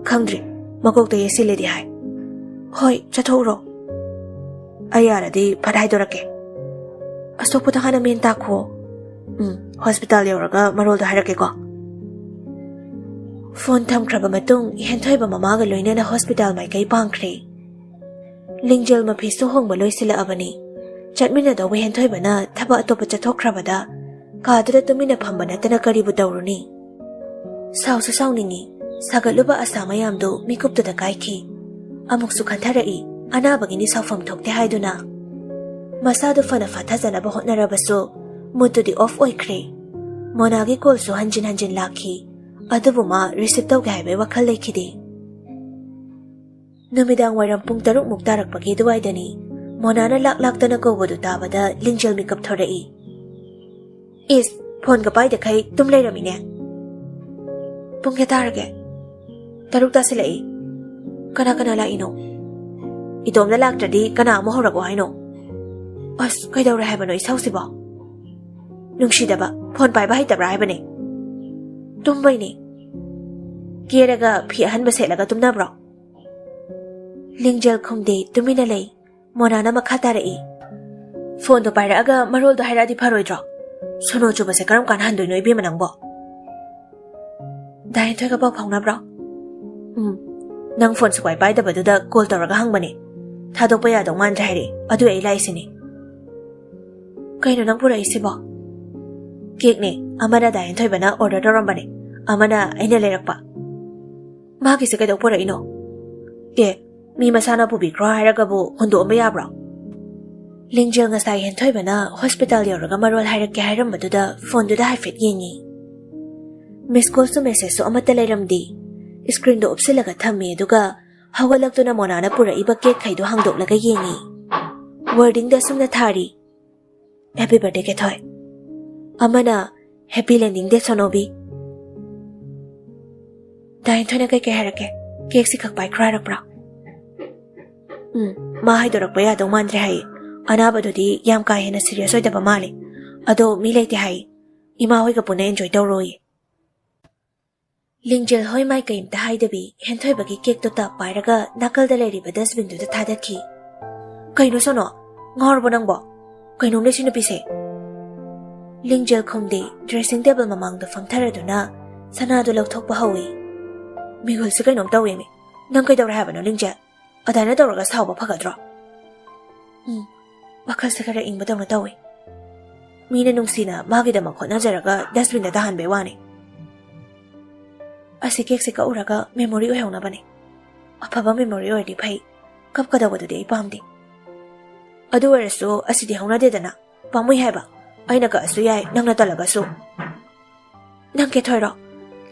ꯈꯪꯗ꯭ꯔꯤ꯫ ꯃꯀꯣꯛꯇ ꯌꯩꯁꯤꯜꯂꯦꯗꯤ ꯍꯥꯏ꯫ ꯍꯣꯏ, ꯆꯠꯊꯣꯛꯎꯔꯣ꯫ ꯑꯩ ꯌꯥꯔꯗꯤ ꯐꯠ ꯍꯥꯏꯗꯣꯔꯛꯀꯦ꯫ ꯑꯁꯣꯛꯄꯗꯣ ꯍꯥꯟꯅ ꯃꯦꯟ ꯇꯥꯈꯣ꯫ ꯎꯝ, ꯍꯣꯁꯄꯤꯇꯥꯜ ꯌꯧꯔꯒ ꯃꯔꯣꯜꯗꯣ ꯍꯥꯏꯔꯛꯀꯦꯀꯣ꯫ ꯐꯣꯟ ꯊꯝꯈ꯭ꯔꯕ ꯃꯇꯨꯡ ꯍꯦꯟꯊꯣꯏꯕ ꯃꯃꯥꯒ ꯂꯣꯏꯅꯅ ꯍꯣꯁꯄꯤꯇꯥꯜ ꯃꯥꯏꯀꯩ ꯄꯥꯡꯈ꯭ꯔꯦ꯫ ꯂꯤꯡꯖꯦꯜ ꯃꯐꯤꯁꯨ ꯍꯣꯡꯕ ꯂꯣꯏꯁꯤꯜꯂꯛꯑꯕꯅꯤ꯫ ꯆꯠꯃꯤꯟꯅꯗꯧꯕ ꯍꯦꯟꯊꯣꯏꯕꯅ ꯊꯕꯛ ꯑꯇꯣꯞꯄ ꯆꯠꯊꯣꯛꯈ꯭ꯔꯕꯗ ꯀꯥꯗꯨꯗ ꯇꯨꯃꯤꯟꯅ ꯐꯝꯕ ꯅꯠꯇꯅ ꯀꯔꯤꯕꯨ ꯇꯧꯔꯨꯅꯤ? ꯁꯥꯎꯁꯨ ꯁꯥꯎꯅꯤꯡꯉꯤ꯫ ꯁꯥꯒꯠꯂꯨꯕ ꯑꯁꯥ ꯃꯌꯥꯝꯗꯨ ꯃꯤꯀꯨꯞꯇꯨꯗ ꯀꯥꯏꯈꯤ꯫ ꯑꯃꯨꯛꯁꯨ ꯈꯟꯊꯔꯛꯏ, ꯑꯅꯥꯕꯒꯤꯅꯤ ꯁꯥꯎꯐꯝ ꯊꯣꯛꯇꯦ ꯍꯥꯏꯗꯨꯅ꯫ ꯃꯁꯥꯗꯨ ꯐꯅ ꯐꯥꯊꯖꯅꯕ ꯍꯣꯠꯅꯔꯕꯁꯨ ꯃꯨꯠꯇꯨꯗꯤ ꯑꯣꯐ ꯑꯣꯏꯈ꯭ꯔꯦ꯫ ꯃꯣꯅꯥꯒꯤ ꯀꯣꯜꯁꯨ ꯍꯟꯖꯤꯟ ꯍꯟꯖꯤꯟ ꯂꯥꯛꯈꯤ꯫ ꯑꯗꯨꯕꯨ ꯃꯥ ꯔꯤꯁꯤꯞ ꯇꯧꯒꯦ ꯍꯥꯏꯕꯒꯤ ꯋꯥꯈꯜ ꯂꯩꯈꯤꯗꯦ꯫ ꯅꯨꯃꯤꯗꯥꯡ ꯋꯥꯏꯔꯝ ꯄꯨꯡ ꯇꯔꯨꯛ ꯃꯨꯛ ꯇꯥꯔꯛꯄꯒꯤ ꯑꯗꯨꯋꯥꯏꯗꯅꯤ꯫ ꯃꯣꯅꯥꯅ ꯂꯥꯛ ꯂꯥꯛꯇꯅ ꯀꯧꯕꯗꯨ ꯇꯥꯕꯗ ꯂꯤꯡꯖꯦꯜ ꯃꯤꯀꯞ ꯊꯣꯔꯛꯏ꯫ ꯏꯁ, ꯐꯣꯟꯒ ꯄꯥꯏꯗꯈꯩ ꯇꯨꯝ ꯂꯩꯔꯝꯃꯤꯅꯦ꯫ ꯄꯨꯡ ꯀꯌꯥ ꯇꯥꯔꯒꯦ? ꯇꯔꯨꯛ ꯇꯥꯁꯤꯜꯂꯛꯏ꯫ ꯀꯅꯥ ꯀꯅꯥ ꯂꯥꯛꯏꯅꯣ? ꯏꯇꯣꯝꯗ ꯂꯥꯛꯇ꯭ꯔꯗꯤ ꯀꯅꯥ ꯑꯃꯨꯛ ꯍꯧꯔꯛꯑꯣ ꯍꯥꯏꯅꯣ? ꯑꯁ, ꯀꯩꯗꯧꯔꯦ ꯍꯥꯏꯕꯅꯣ ꯏꯁꯧꯁꯤꯕꯣ? ꯅꯨꯡꯁꯤꯗꯕ, ꯐꯣꯟ ꯄꯥꯏꯕ ꯍꯩꯇꯕ꯭ꯔꯥ ꯍꯥꯏꯕꯅꯦ꯫ ꯇꯨꯝꯕꯩꯅꯦ꯫ ꯀꯦꯔꯒ ꯐꯤ ꯑꯍꯟꯕ ꯁꯦꯠꯂꯒ ꯇꯨꯝꯅꯕ꯭ꯔꯣ? ꯂꯤꯡꯖꯦꯜ ꯈꯨꯝꯗꯦ, ꯇꯨꯃꯤꯟꯅ ꯂꯩ꯫ ꯃꯣꯅꯥꯅ ꯃꯈꯥ ꯇꯥꯔꯛꯏ, "ꯐꯣꯟꯗꯣ ꯄꯥꯏꯔꯛꯑꯒ ꯃꯔꯣꯜꯗꯣ ꯍꯥꯏꯔꯛꯑꯗꯤ ꯐꯔꯣꯏꯗ꯭ꯔꯣ? ꯁꯣꯅꯣ ꯆꯨꯕꯁꯦ ꯀꯔꯝ ꯀꯥꯟ ꯍꯟꯗꯣꯏꯅꯣ, ꯏꯕꯦꯝꯃ ꯅꯪꯕꯣ?" "ꯗꯥ ꯍꯦꯟꯊꯣꯏꯒ ꯄꯥꯎ ꯐꯥꯎꯅꯕ꯭ꯔꯣ?" "ꯎꯝ, ꯅꯪ ꯐꯣꯟ ꯁꯨꯛꯄꯥꯏ ꯄꯥꯏꯗꯕꯗꯨꯗ ꯀꯣꯜ ꯇꯧꯔꯒ ꯍꯪꯕꯅꯦ꯫ ꯊꯥꯗꯣꯛꯄ ꯌꯥꯗꯧ ꯃꯥꯟꯗ꯭ꯔꯦ ꯍꯥꯏꯔꯛꯑꯦ, ꯑꯗꯨ ꯑꯩ ꯂꯥꯛꯏꯁꯤꯅꯦ꯫" "ꯀꯩꯅꯣ ꯅꯪ ꯄꯨꯔꯛꯏꯁꯤꯕꯣ?" "ꯀꯦꯛꯅꯦ, ꯑꯃꯅ ꯗꯥ ꯍꯦꯟꯊꯣꯏꯕꯅ ꯑꯣꯔꯗꯔ ꯇꯧꯔꯝꯕꯅꯦ, ꯑꯃꯅ ꯑꯩꯅ ꯂꯩꯔꯛꯄ꯫" "ꯃꯥꯒꯤꯁꯦ ꯀꯩꯗꯧ ꯄꯨꯔꯛꯏꯅꯣ?" "ꯑꯦ, ꯃꯤ ꯃꯁꯥꯅ ꯄꯨꯕꯤꯈ꯭ꯔꯣ ꯍꯥꯏꯔꯒꯕꯨ ꯍꯨꯟꯗꯣꯛꯑꯝꯕ ꯌꯥꯕ꯭ꯔꯣ?" ꯂꯤꯡꯖꯦꯜ ꯉꯁꯥꯏ ꯍꯦꯟꯊꯣꯏꯕꯅ ꯍꯣꯁꯄꯤꯇꯥꯜ ꯌꯧꯔꯒ ꯃꯔꯣꯜ ꯍꯥꯏꯔꯛꯀꯦ ꯍꯥꯏꯔꯝꯕꯗꯨꯗ ꯐꯣꯟꯗꯨꯗ ꯍꯥꯏꯐꯦꯠ ꯌꯦꯡꯉꯤ꯫ ꯃꯤꯁ ꯀꯣꯜꯁꯨ ꯃꯦꯁꯦꯖꯁꯨ ꯑꯃꯠꯇ ꯂꯩꯔꯝꯗꯦ꯫ ꯁ꯭ꯀ꯭ꯔꯤꯟꯗꯣ ꯎꯞꯁꯤꯜꯂꯒ ꯊꯝꯃꯤ, ꯑꯗꯨꯒ ꯍꯧꯒꯠꯂꯛꯇꯨꯅ ꯃꯣꯅꯥꯅ ꯄꯨꯔꯛꯏꯕ ꯀꯦꯛꯈꯩꯗꯣ ꯍꯥꯡꯗꯣꯛꯂꯒ ꯌꯦꯡꯉꯤ꯫ ꯋꯥꯔꯗꯤꯡꯗ ꯑꯁꯨꯝꯅ ꯊꯥꯔꯤ, "Happy birthday, ꯀꯦꯊꯣꯏ꯫" ꯑꯃꯅ, "Happy landing day, ꯁꯣꯅꯣꯕꯤ꯫" "ꯗꯥ ꯍꯦꯟꯊꯣꯏꯅ ꯀꯩꯀꯩ ꯍꯥꯏꯔꯛꯀꯦ? ꯀꯦꯛꯁꯤ ꯈꯛ ꯄꯥꯏꯈ꯭ꯔꯣ ꯍꯥꯏꯔꯛꯄ꯭ꯔꯥ?" "ꯎꯝ, ꯃꯥ ꯍꯥꯏꯗꯣꯔꯛꯄ ꯌꯥꯗꯧ ꯃꯥꯟꯗ꯭ꯔꯦ ꯍꯥꯏꯌꯦ꯫ ꯑꯅꯥꯕꯗꯨꯗꯤ ꯌꯥꯝ ꯀꯥ ꯍꯦꯟꯅ ꯁꯤꯔꯤꯌꯁ ꯑꯣꯏꯗꯕ ꯃꯥꯜꯂꯦ꯫ ꯑꯗꯣ ꯃꯤ ꯂꯩꯇꯦ ꯍꯥꯏꯌꯦ꯫ ꯏꯃꯥ ꯍꯣꯏꯒ ꯄꯨꯟꯅ ꯑꯦꯟꯖꯣꯏ ꯇꯧꯔꯣꯌꯦ꯫" ꯂꯤꯡꯖꯦꯜ ꯍꯣꯏ ꯃꯥꯏ ꯀꯩꯝꯇ ꯍꯥꯏꯗꯕꯤ ꯍꯦꯟꯊꯣꯏꯕꯒꯤ ꯀꯦꯛꯇꯣ ꯇꯞ ꯄꯥꯏꯔꯒ ꯅꯥꯀꯜꯗ ꯂꯩꯔꯤꯕ ꯗꯁꯕꯤꯟꯗꯨꯗ ꯊꯥꯗꯈꯤ꯫ "ꯀꯩꯅꯣ ꯁꯣꯅꯣ? ꯉꯥꯎꯔꯕꯣ ꯅꯪꯕꯣ? ꯀꯩꯅꯣꯝꯅꯦ ꯁꯤ ꯅꯨꯄꯤꯁꯦ꯫" ꯂꯤꯡꯖꯦꯜ ꯈꯨꯝꯗꯦ, ꯗ꯭ꯔꯦꯁꯤꯡ ꯇꯦꯕꯜ ꯃꯃꯥꯡꯗ ꯐꯝꯊꯔꯗꯨꯅ ꯁꯅꯥꯗꯨ ꯂꯧꯊꯣꯛꯄ ꯍꯧꯏ꯫ "ꯃꯤꯍꯨꯜꯁꯦ ꯀꯩꯅꯣꯝ ꯇꯧꯋꯦꯃꯤ꯫ ꯅꯪ ꯀꯩꯗꯧꯔꯦ ꯍꯥꯏꯕꯅꯣ, ꯂꯤꯡꯖꯦꯜ? ꯑꯗꯥꯏꯅ ꯇꯧꯔꯒ ꯁꯥꯎꯕ ꯐꯒꯗ꯭ꯔꯣ?" "ꯎꯝ, ꯋꯥꯈꯜꯁꯦ ꯈꯔ ꯏꯪꯕꯗꯧꯅ ꯇꯧꯋꯦ꯫ ꯃꯤꯅ ꯅꯨꯡꯁꯤꯅ ꯃꯥꯒꯤꯗꯃꯛ ꯍꯣꯠꯅꯖꯔꯒ ꯗꯁꯕꯤꯟꯗ ꯇꯥꯍꯟꯕꯩ ꯋꯥꯅꯤ꯫ ꯑꯁꯤ ꯀꯦꯛꯁꯦ ꯀꯛꯎꯔꯒ ꯃꯦꯃꯣꯔꯤ ꯑꯣꯏꯍꯧꯅꯕꯅꯦ꯫ ꯑꯐꯕ ꯃꯦꯃꯣꯔꯤ ꯑꯣꯏꯔꯗꯤ ꯐꯩ, ꯀꯞꯀꯗꯧꯕꯗꯨꯗꯤ ꯑꯩ ꯄꯥꯝꯗꯦ꯫ ꯑꯗꯨ ꯑꯣꯏꯔꯁꯨ ꯑꯁꯤꯗꯤ ꯍꯧꯅꯗꯦꯗꯅ, ꯄꯥꯝꯃꯨꯏ ꯍꯥꯏꯕ꯫ ꯑꯩꯅ ꯀꯛꯑꯁꯨ ꯌꯥꯏ, ꯅꯪꯅ ꯇꯜꯂꯒꯁꯨ꯫" "ꯅꯪ ꯀꯦꯊꯣꯏꯔꯣ?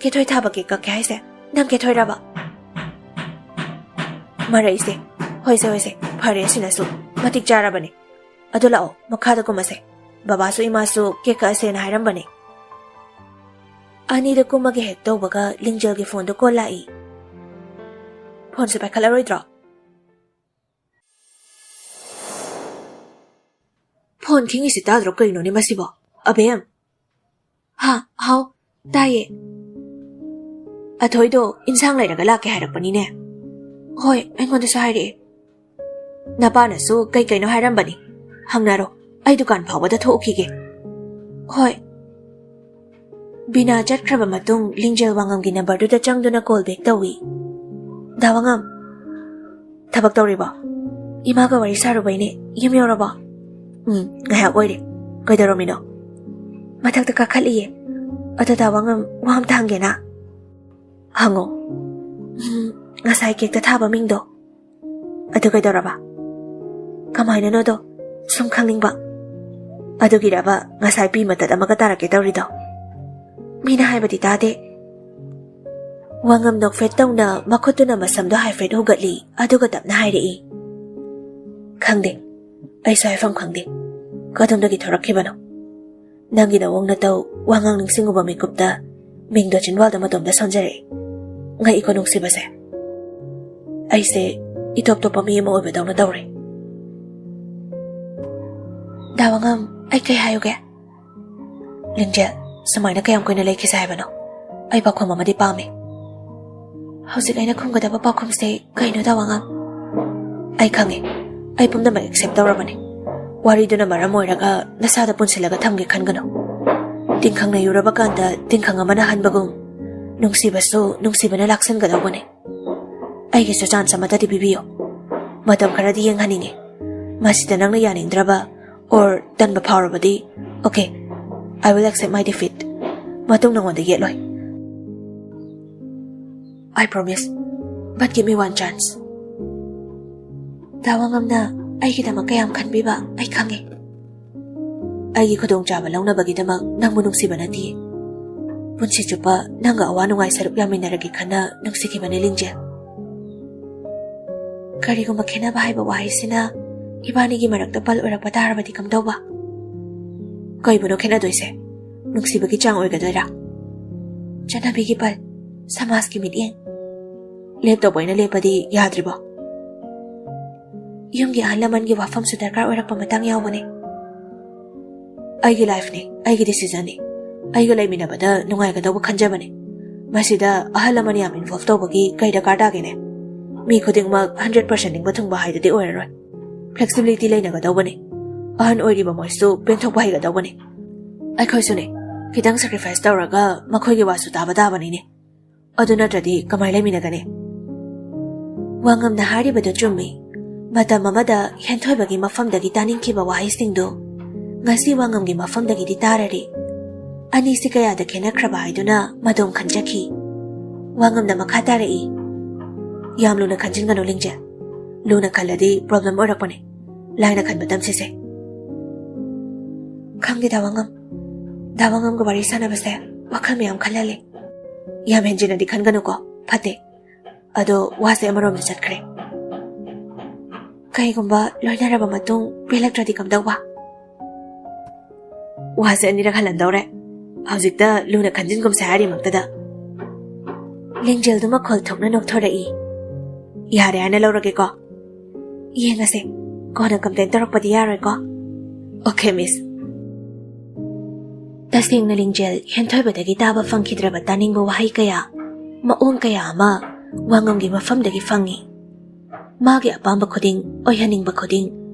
ꯀꯦꯊꯣꯏ ꯊꯥꯕ ꯀꯦꯛ ꯀꯛꯀꯦ ꯍꯥꯏꯁꯦ ꯅꯪ ꯀꯦꯊꯣꯏꯔꯕ?" "ꯃꯔꯩꯁꯦ꯫ ꯍꯣꯏꯁꯦ, ꯍꯣꯏꯁꯦ, ꯐꯔꯦ, ꯑꯁꯤꯅꯁꯨ ꯃꯇꯤꯛ ꯆꯥꯔꯕꯅꯦ꯫ ꯑꯗꯨ ꯂꯥꯛꯑꯣ, ꯃꯈꯥꯗ ꯀꯨꯝꯃꯁꯦ꯫ ꯕꯕꯥꯁꯨ ꯏꯃꯥꯁꯨ ꯀꯦꯛ ꯀꯛꯑꯁꯦꯅ ꯍꯥꯏꯔꯝꯕꯅꯦ꯫" ꯑꯅꯤꯗ ꯀꯨꯝꯃꯒꯦ ꯍꯦꯛ ꯇꯧꯕꯒ ꯂꯤꯡꯖꯦꯜꯒꯤ ꯐꯣꯟꯗꯣ ꯀꯣꯜ ꯂꯥꯛꯏ꯫ "ꯐꯣꯟꯁꯦ ꯄꯥꯏꯈꯠꯂꯔꯣꯏꯗ꯭ꯔꯣ?" "ꯐꯣꯟ ꯈꯤꯡꯉꯤꯁꯤ ꯇꯥꯗ꯭ꯔꯣ? ꯀꯩꯅꯣꯅꯦ ꯃꯁꯤꯕꯣ? ꯑꯕꯦꯝ!" "ꯍꯥ, ꯍꯥꯎ, ꯇꯥꯏꯌꯦ꯫" "ꯑꯊꯣꯏꯗꯣ ꯏꯟꯁꯥꯡ ꯂꯩꯔꯒ ꯂꯥꯛꯀꯦ ꯍꯥꯏꯔꯛꯄꯅꯤꯅꯦ꯫" ꯍꯣꯏ, ꯑꯩꯉꯣꯟꯗꯁꯨ ꯍꯥꯏꯔꯛꯑꯦ꯫ ꯅꯄꯥꯅꯁꯨ ꯀꯩ ꯀꯩꯅꯣ ꯍꯥꯏꯔꯝꯕꯅꯤ꯫ ꯍꯪꯅꯔꯣ꯫ ꯑꯩ ꯗꯨꯀꯥꯟ ꯐꯥꯎꯕꯗ ꯊꯣꯛꯎꯈꯤꯒꯦ꯫ ꯍꯣꯏ꯫ ꯕꯤꯅꯥ ꯆꯠꯈ꯭ꯔꯕ ꯃꯇꯨꯡ ꯂꯤꯡꯖꯦꯜ ꯋꯥꯉꯝꯒꯤ ꯅꯝꯕꯔꯗꯨꯗ ꯆꯪꯗꯨꯅ ꯀꯣꯜ ꯕꯦꯛ ꯇꯧꯏ꯫ "ꯗꯥ ꯋꯥꯉꯝ, ꯊꯕꯛ ꯇꯧꯔꯤꯕꯣ? ꯏꯃꯥꯒ ꯋꯥꯔꯤ ꯁꯥꯔꯨꯕꯩꯅꯦ꯫ ꯌꯨꯝ ꯌꯧꯔꯕꯣ?" "ꯎꯝ, ꯉꯥꯏꯍꯥꯛ ꯑꯣꯏꯔꯦ꯫ ꯀꯩꯗꯧꯔꯝꯃꯤꯅꯣ?" "ꯃꯊꯛꯇ ꯀꯥꯈꯠꯂꯤꯌꯦ꯫ ꯑꯗꯣ ꯗꯥ ꯋꯥꯉꯝ, ꯋꯥ ꯑꯝꯇ ꯍꯪꯒꯦꯅ?" "ꯍꯪꯉꯣ꯫" "ꯎꯝ, ꯉꯁꯥꯏ ꯀꯦꯛꯇ ꯊꯥꯕ ꯃꯤꯡꯗꯣ, ꯑꯗꯨ ꯀꯩꯗꯧꯔꯕ?" "ꯀꯃꯥꯏꯅꯅꯣꯗꯣ ꯁꯨꯝ ꯈꯪꯅꯤꯡꯕ꯫" "ꯑꯗꯨꯒꯤꯔꯕ ꯉꯁꯥꯏ ꯄꯤ ꯃꯇꯠ ꯑꯃꯒ ꯇꯥꯔꯛꯀꯦ ꯇꯧꯔꯤꯗꯣ?" "ꯃꯤꯅ ꯍꯥꯏꯕꯗꯤ ꯇꯥꯗꯦ꯫" ꯋꯥꯉꯝ ꯅꯣꯛꯐꯦꯠ ꯇꯧꯅ ꯃꯈꯨꯠꯇꯨꯅ ꯃꯁꯝꯗꯣ ꯍꯥꯏꯐꯦꯠ ꯍꯨꯒꯠꯂꯤ, ꯑꯗꯨꯒ ꯇꯞꯅ ꯍꯥꯏꯔꯛꯏ, "ꯈꯪꯗꯦ, ꯑꯩꯁꯨ ꯍꯥꯏꯐꯝ ꯈꯪꯗꯦ꯫ ꯀꯗꯣꯝꯗꯒꯤ ꯊꯣꯔꯛꯈꯤꯕꯅꯣ? ꯅꯪꯒꯤ ꯅꯋꯣꯡ ꯅꯇꯧ, ꯋꯥꯉꯥꯡ ꯅꯤꯡꯁꯤꯡꯉꯨꯕ ꯃꯤꯀꯨꯞꯇ ꯃꯤꯡꯗꯣ ꯆꯤꯟꯋꯥꯜꯗ ꯃꯇꯣꯝꯇ ꯁꯣꯟꯖꯔꯛꯏ꯫ ꯉꯛꯏꯀꯣ ꯅꯨꯡꯁꯤꯕꯁꯦ꯫ ꯑꯩꯁꯦ ꯏꯇꯣꯞ ꯇꯣꯞꯄ ꯃꯤ ꯑꯃ ꯑꯣꯏꯕꯗꯧꯅ ꯇꯧꯔꯦ꯫" "ꯗꯥ ꯋꯥꯉꯝ, ꯑꯩ ꯀꯩ ꯍꯥꯏꯌꯨꯒꯦ?" "ꯂꯤꯡꯖꯦꯜ, ꯁꯨꯃꯥꯏꯅ ꯀꯌꯥꯝ ꯀꯨꯏꯅ ꯂꯩꯈꯤꯁꯦ ꯍꯥꯏꯕꯅꯣ? ꯑꯩ ꯄꯥꯎꯈꯨꯝ ꯑꯃꯗꯤ ꯄꯥꯝꯃꯤ꯫" "ꯍꯧꯖꯤꯛ ꯑꯩꯅ ꯈꯨꯝꯒꯗꯕ ꯄꯥꯎꯈꯨꯝꯁꯦ ꯀꯩꯅꯣ, ꯗꯥ ꯋꯥꯉꯝ?" "ꯑꯩ ꯈꯪꯉꯦ꯫ ꯑꯩ ꯄꯨꯝꯅꯃꯛ ꯑꯦꯛꯁꯦꯞ ꯇꯧꯔꯕꯅꯤ꯫ ꯋꯥꯔꯤꯗꯨꯅ ꯃꯔꯝ ꯑꯣꯏꯔꯒ ꯅꯁꯥꯗ ꯄꯨꯟꯁꯤꯜꯂꯒ ꯊꯝꯒꯦ ꯈꯟꯒꯅꯨ꯫ ꯇꯤꯡꯈꯪ ꯅꯩꯔꯨꯔꯕ ꯀꯥꯟꯗ ꯇꯤꯡꯈꯪ ꯑꯃꯅ ꯍꯟꯕꯒꯨꯝ, ꯅꯨꯡꯁꯤꯕꯁꯨ ꯅꯨꯡꯁꯤꯕꯅ ꯂꯥꯛꯁꯤꯟꯒꯗꯧꯕꯅꯤ꯫ ꯑꯩꯒꯤꯁꯨ ꯆꯥꯟꯁ ꯑꯃꯠꯇꯗꯤ ꯄꯤꯕꯤꯌꯨ꯫ ꯃꯇꯝ ꯈꯔꯗꯤ ꯌꯦꯡꯍꯟꯅꯤꯡꯉꯤ꯫ ꯃꯁꯤꯗ ꯅꯪꯅ ꯌꯥꯅꯤꯡꯗ꯭ꯔꯕ or ꯇꯟꯕ ꯐꯥꯎꯔꯕꯗꯤ, okay, I will accept my defeat꯫ ꯃꯇꯨꯡ ꯅꯉꯣꯟꯗ ꯌꯦꯠꯂꯣꯏ꯫ I promise, but give me one chance꯫" "ꯗꯥ ꯋꯥꯉꯝꯅ ꯑꯩꯒꯤꯗꯃꯛ ꯀꯌꯥꯝ ꯈꯟꯕꯤꯕ ꯑꯩ ꯈꯪꯉꯤ꯫ ꯑꯩꯒꯤ ꯈꯨꯗꯣꯡꯆꯥꯕ ꯂꯧꯅꯕꯒꯤꯗꯃꯛ ꯅꯪꯕꯨ ꯅꯨꯡꯁꯤꯕ ꯅꯠꯇꯤꯌꯦ꯫ ꯄꯨꯟꯁꯤ ꯆꯨꯞꯄ ꯅꯪꯒ ꯑꯋꯥ ꯅꯨꯡꯉꯥꯏ ꯁꯔꯨꯛ ꯌꯥꯃꯤꯟꯅꯔꯒꯦ ꯈꯟꯅ ꯅꯨꯡꯁꯤꯈꯤꯕꯅꯦ, ꯂꯤꯡꯖꯦꯜ꯫ ꯀꯔꯤꯒꯨꯝꯕ ꯈꯦꯠꯅꯕ ꯍꯥꯏꯕ ꯋꯥꯍꯩꯁꯤꯅ ꯏꯕꯥꯅꯤꯒꯤ ꯃꯔꯛꯇ ꯄꯜ ꯑꯣꯏꯔꯛꯄ ꯇꯥꯔꯕꯗꯤ ꯀꯝꯗꯧꯕ?" "ꯀꯩꯕꯨꯅꯣ ꯈꯦꯠꯅꯗꯣꯏꯁꯦ? ꯅꯨꯡꯁꯤꯕꯒꯤ ꯆꯥꯡ ꯑꯣꯏꯒꯗꯣꯏꯔꯥ? ꯆꯠꯅꯕꯤꯒꯤ ꯄꯜ, ꯁꯃꯥꯖꯀꯤ ꯃꯤꯠꯌꯦꯡ ꯂꯦꯞꯇꯧꯕ ꯑꯩꯅ ꯂꯦꯞꯄꯗꯤ ꯌꯥꯗ꯭ꯔꯤꯕꯣ?" "ꯌꯨꯝꯒꯤ ꯑꯍꯜ ꯂꯃꯟꯒꯤ ꯋꯥꯐꯝꯁꯨ ꯗꯔꯀꯥꯔ ꯑꯣꯏꯔꯛꯄ ꯃꯇꯥꯡ ꯌꯥꯎꯕꯅꯦ꯫" "ꯑꯩꯒꯤ ꯂꯥꯏꯐꯅꯤ, ꯑꯩꯒꯤ ꯗꯤꯁꯤꯖꯟꯅꯤ꯫ ꯑꯩꯒ ꯂꯩꯃꯤꯟꯅꯕꯗ ꯅꯨꯡꯉꯥꯏꯒꯗꯧꯕ ꯈꯟꯖꯕꯅꯦ꯫ ꯃꯁꯤꯗ ꯑꯍꯜ ꯂꯃꯟ ꯌꯥꯝ ꯏꯟꯚꯣꯜꯚ ꯇꯧꯕꯒꯤ ꯀꯩ ꯗꯔꯀꯥꯔ ꯇꯥꯒꯦꯅꯦ? ꯃꯤ ꯈꯨꯗꯤꯡꯃꯛ ꯍꯟꯗ꯭ꯔꯦꯠ ꯄꯥꯔꯁꯦꯟ ꯅꯤꯡꯕ ꯊꯨꯡꯕ ꯍꯥꯏꯗꯨꯗꯤ ꯑꯣꯏꯔꯔꯣꯏ꯫ ꯐ꯭ꯂꯦꯛꯁꯤꯕꯤꯂꯤꯇꯤ ꯂꯩꯅꯒꯗꯧꯕꯅꯤ꯫ ꯑꯍꯟ ꯑꯣꯏꯔꯤꯕ ꯃꯣꯏꯁꯨ ꯄꯦꯟꯊꯣꯛꯄ ꯍꯩꯒꯗꯧꯕꯅꯤ꯫ ꯑꯩꯈꯣꯏꯁꯨꯅꯦ, ꯈꯤꯇꯪ ꯁꯦꯀ꯭ꯔꯤꯐꯥꯏꯁ ꯇꯧꯔꯒ ꯃꯈꯣꯏꯒꯤ ꯋꯥꯁꯨ ꯇꯥꯕ ꯇꯥꯕꯅꯤꯅꯦ꯫ ꯑꯗꯨ ꯅꯠꯇ꯭ꯔꯗꯤ ꯀꯃꯥꯏ ꯂꯩꯃꯤꯟꯅꯒꯅꯤ? ꯋꯥꯉꯝꯅ ꯍꯥꯏꯔꯤꯕꯗꯨ ꯆꯨꯝꯃꯤ꯫ ꯃꯇꯝ ꯑꯃꯗ ꯍꯦꯟꯊꯣꯏꯕꯒꯤ ꯃꯐꯝꯗꯒꯤ ꯇꯥꯅꯤꯡꯈꯤꯕ ꯋꯥꯍꯩꯁꯤꯡꯗꯨ ꯉꯁꯤ ꯋꯥꯉꯝꯒꯤ ꯃꯐꯝꯗꯒꯤꯗꯤ ꯇꯥꯔꯔꯤ꯫ ꯑꯅꯤꯁꯤ ꯀꯌꯥꯗ ꯈꯦꯠꯅꯈ꯭ꯔꯕ ꯍꯥꯏꯗꯨꯅ ꯃꯗꯣꯝ ꯈꯟꯖꯈꯤ꯫ ꯋꯥꯉꯝꯅ ꯃꯈꯥ ꯇꯥꯔꯛꯏ, "ꯌꯥꯝ ꯂꯨꯅ ꯈꯟꯖꯤꯟꯒꯅꯨ ꯂꯤꯡꯖꯦꯜ꯫ ꯂꯨꯅ ꯈꯜꯂꯗꯤ ꯄ꯭ꯔꯣꯕ꯭ꯂꯦꯝ ꯑꯣꯏꯔꯛꯄꯅꯦ꯫ ꯂꯥꯏꯅ ꯈꯟꯕ ꯇꯝꯁꯤꯁꯦ꯫" "ꯈꯪꯗꯦ ꯗꯥ ꯋꯥꯉꯝ꯫ ꯗꯥ ꯋꯥꯉꯝꯒ ꯋꯥꯔꯤ ꯁꯥꯟꯅꯕꯁꯦ ꯋꯥꯈꯜ ꯃꯌꯥꯝ ꯈꯜꯍꯜꯂꯦ꯫" "ꯌꯥꯝ ꯍꯦꯟꯖꯤꯟꯅꯗꯤ ꯈꯟꯒꯅꯨꯀꯣ, ꯐꯠꯇꯦ꯫ ꯑꯗꯣ ꯋꯥꯁꯦ ꯑꯃꯔꯣꯝꯗ ꯆꯠꯈ꯭ꯔꯦ꯫ ꯀꯩꯒꯨꯝꯕ ꯂꯣꯏꯅꯔꯕ ꯃꯇꯨꯡ ꯄꯦꯜꯂꯛꯇ꯭ꯔꯗꯤ ꯀꯝꯗꯧꯕ?" "ꯋꯥꯁꯦ ꯑꯅꯤꯔꯛ ꯍꯜꯍꯟꯗꯧꯔꯦ꯫ ꯍꯧꯖꯤꯛꯇ ꯂꯨꯅ ꯈꯟꯖꯤꯟꯒꯨꯝꯁꯦ ꯍꯥꯏꯔꯤꯃꯛꯇꯗ꯫" ꯂꯤꯡꯖꯦꯜꯗꯨ ꯃꯈꯣꯜ ꯊꯣꯛꯅ ꯅꯣꯛꯊꯣꯔꯛꯏ꯫ "ꯌꯥꯔꯦ ꯍꯥꯏꯅ ꯂꯧꯔꯒꯦꯀꯣ꯫ ꯌꯦꯡꯉꯁꯦ, ꯀꯣꯟꯅ ꯀꯝꯄ꯭ꯂꯦꯟ ꯇꯧꯔꯛꯄꯗꯤ ꯌꯥꯔꯣꯏꯀꯣ꯫" "ꯑꯣꯀꯦ, ꯃꯤꯁ꯫" ꯇꯁꯦꯡꯅ ꯂꯤꯡꯖꯦꯜ ꯍꯦꯟꯊꯣꯏꯕꯗꯒꯤ ꯇꯥꯕ ꯐꯪꯈꯤꯗ꯭ꯔꯕ ꯇꯥꯅꯤꯡꯕ ꯋꯥꯍꯩ ꯀꯌꯥ, ꯃꯑꯣꯡ ꯀꯌꯥ ꯑꯃ ꯋꯥꯉꯝꯒꯤ ꯃꯐꯝꯗꯒꯤ ꯐꯪꯉꯤ꯫ ꯃꯥꯒꯤ ꯑꯄꯥꯝꯕ ꯈꯨꯗꯤꯡ, ꯑꯣꯏꯍꯟꯅꯤꯡꯕ ꯈꯨꯗꯤꯡ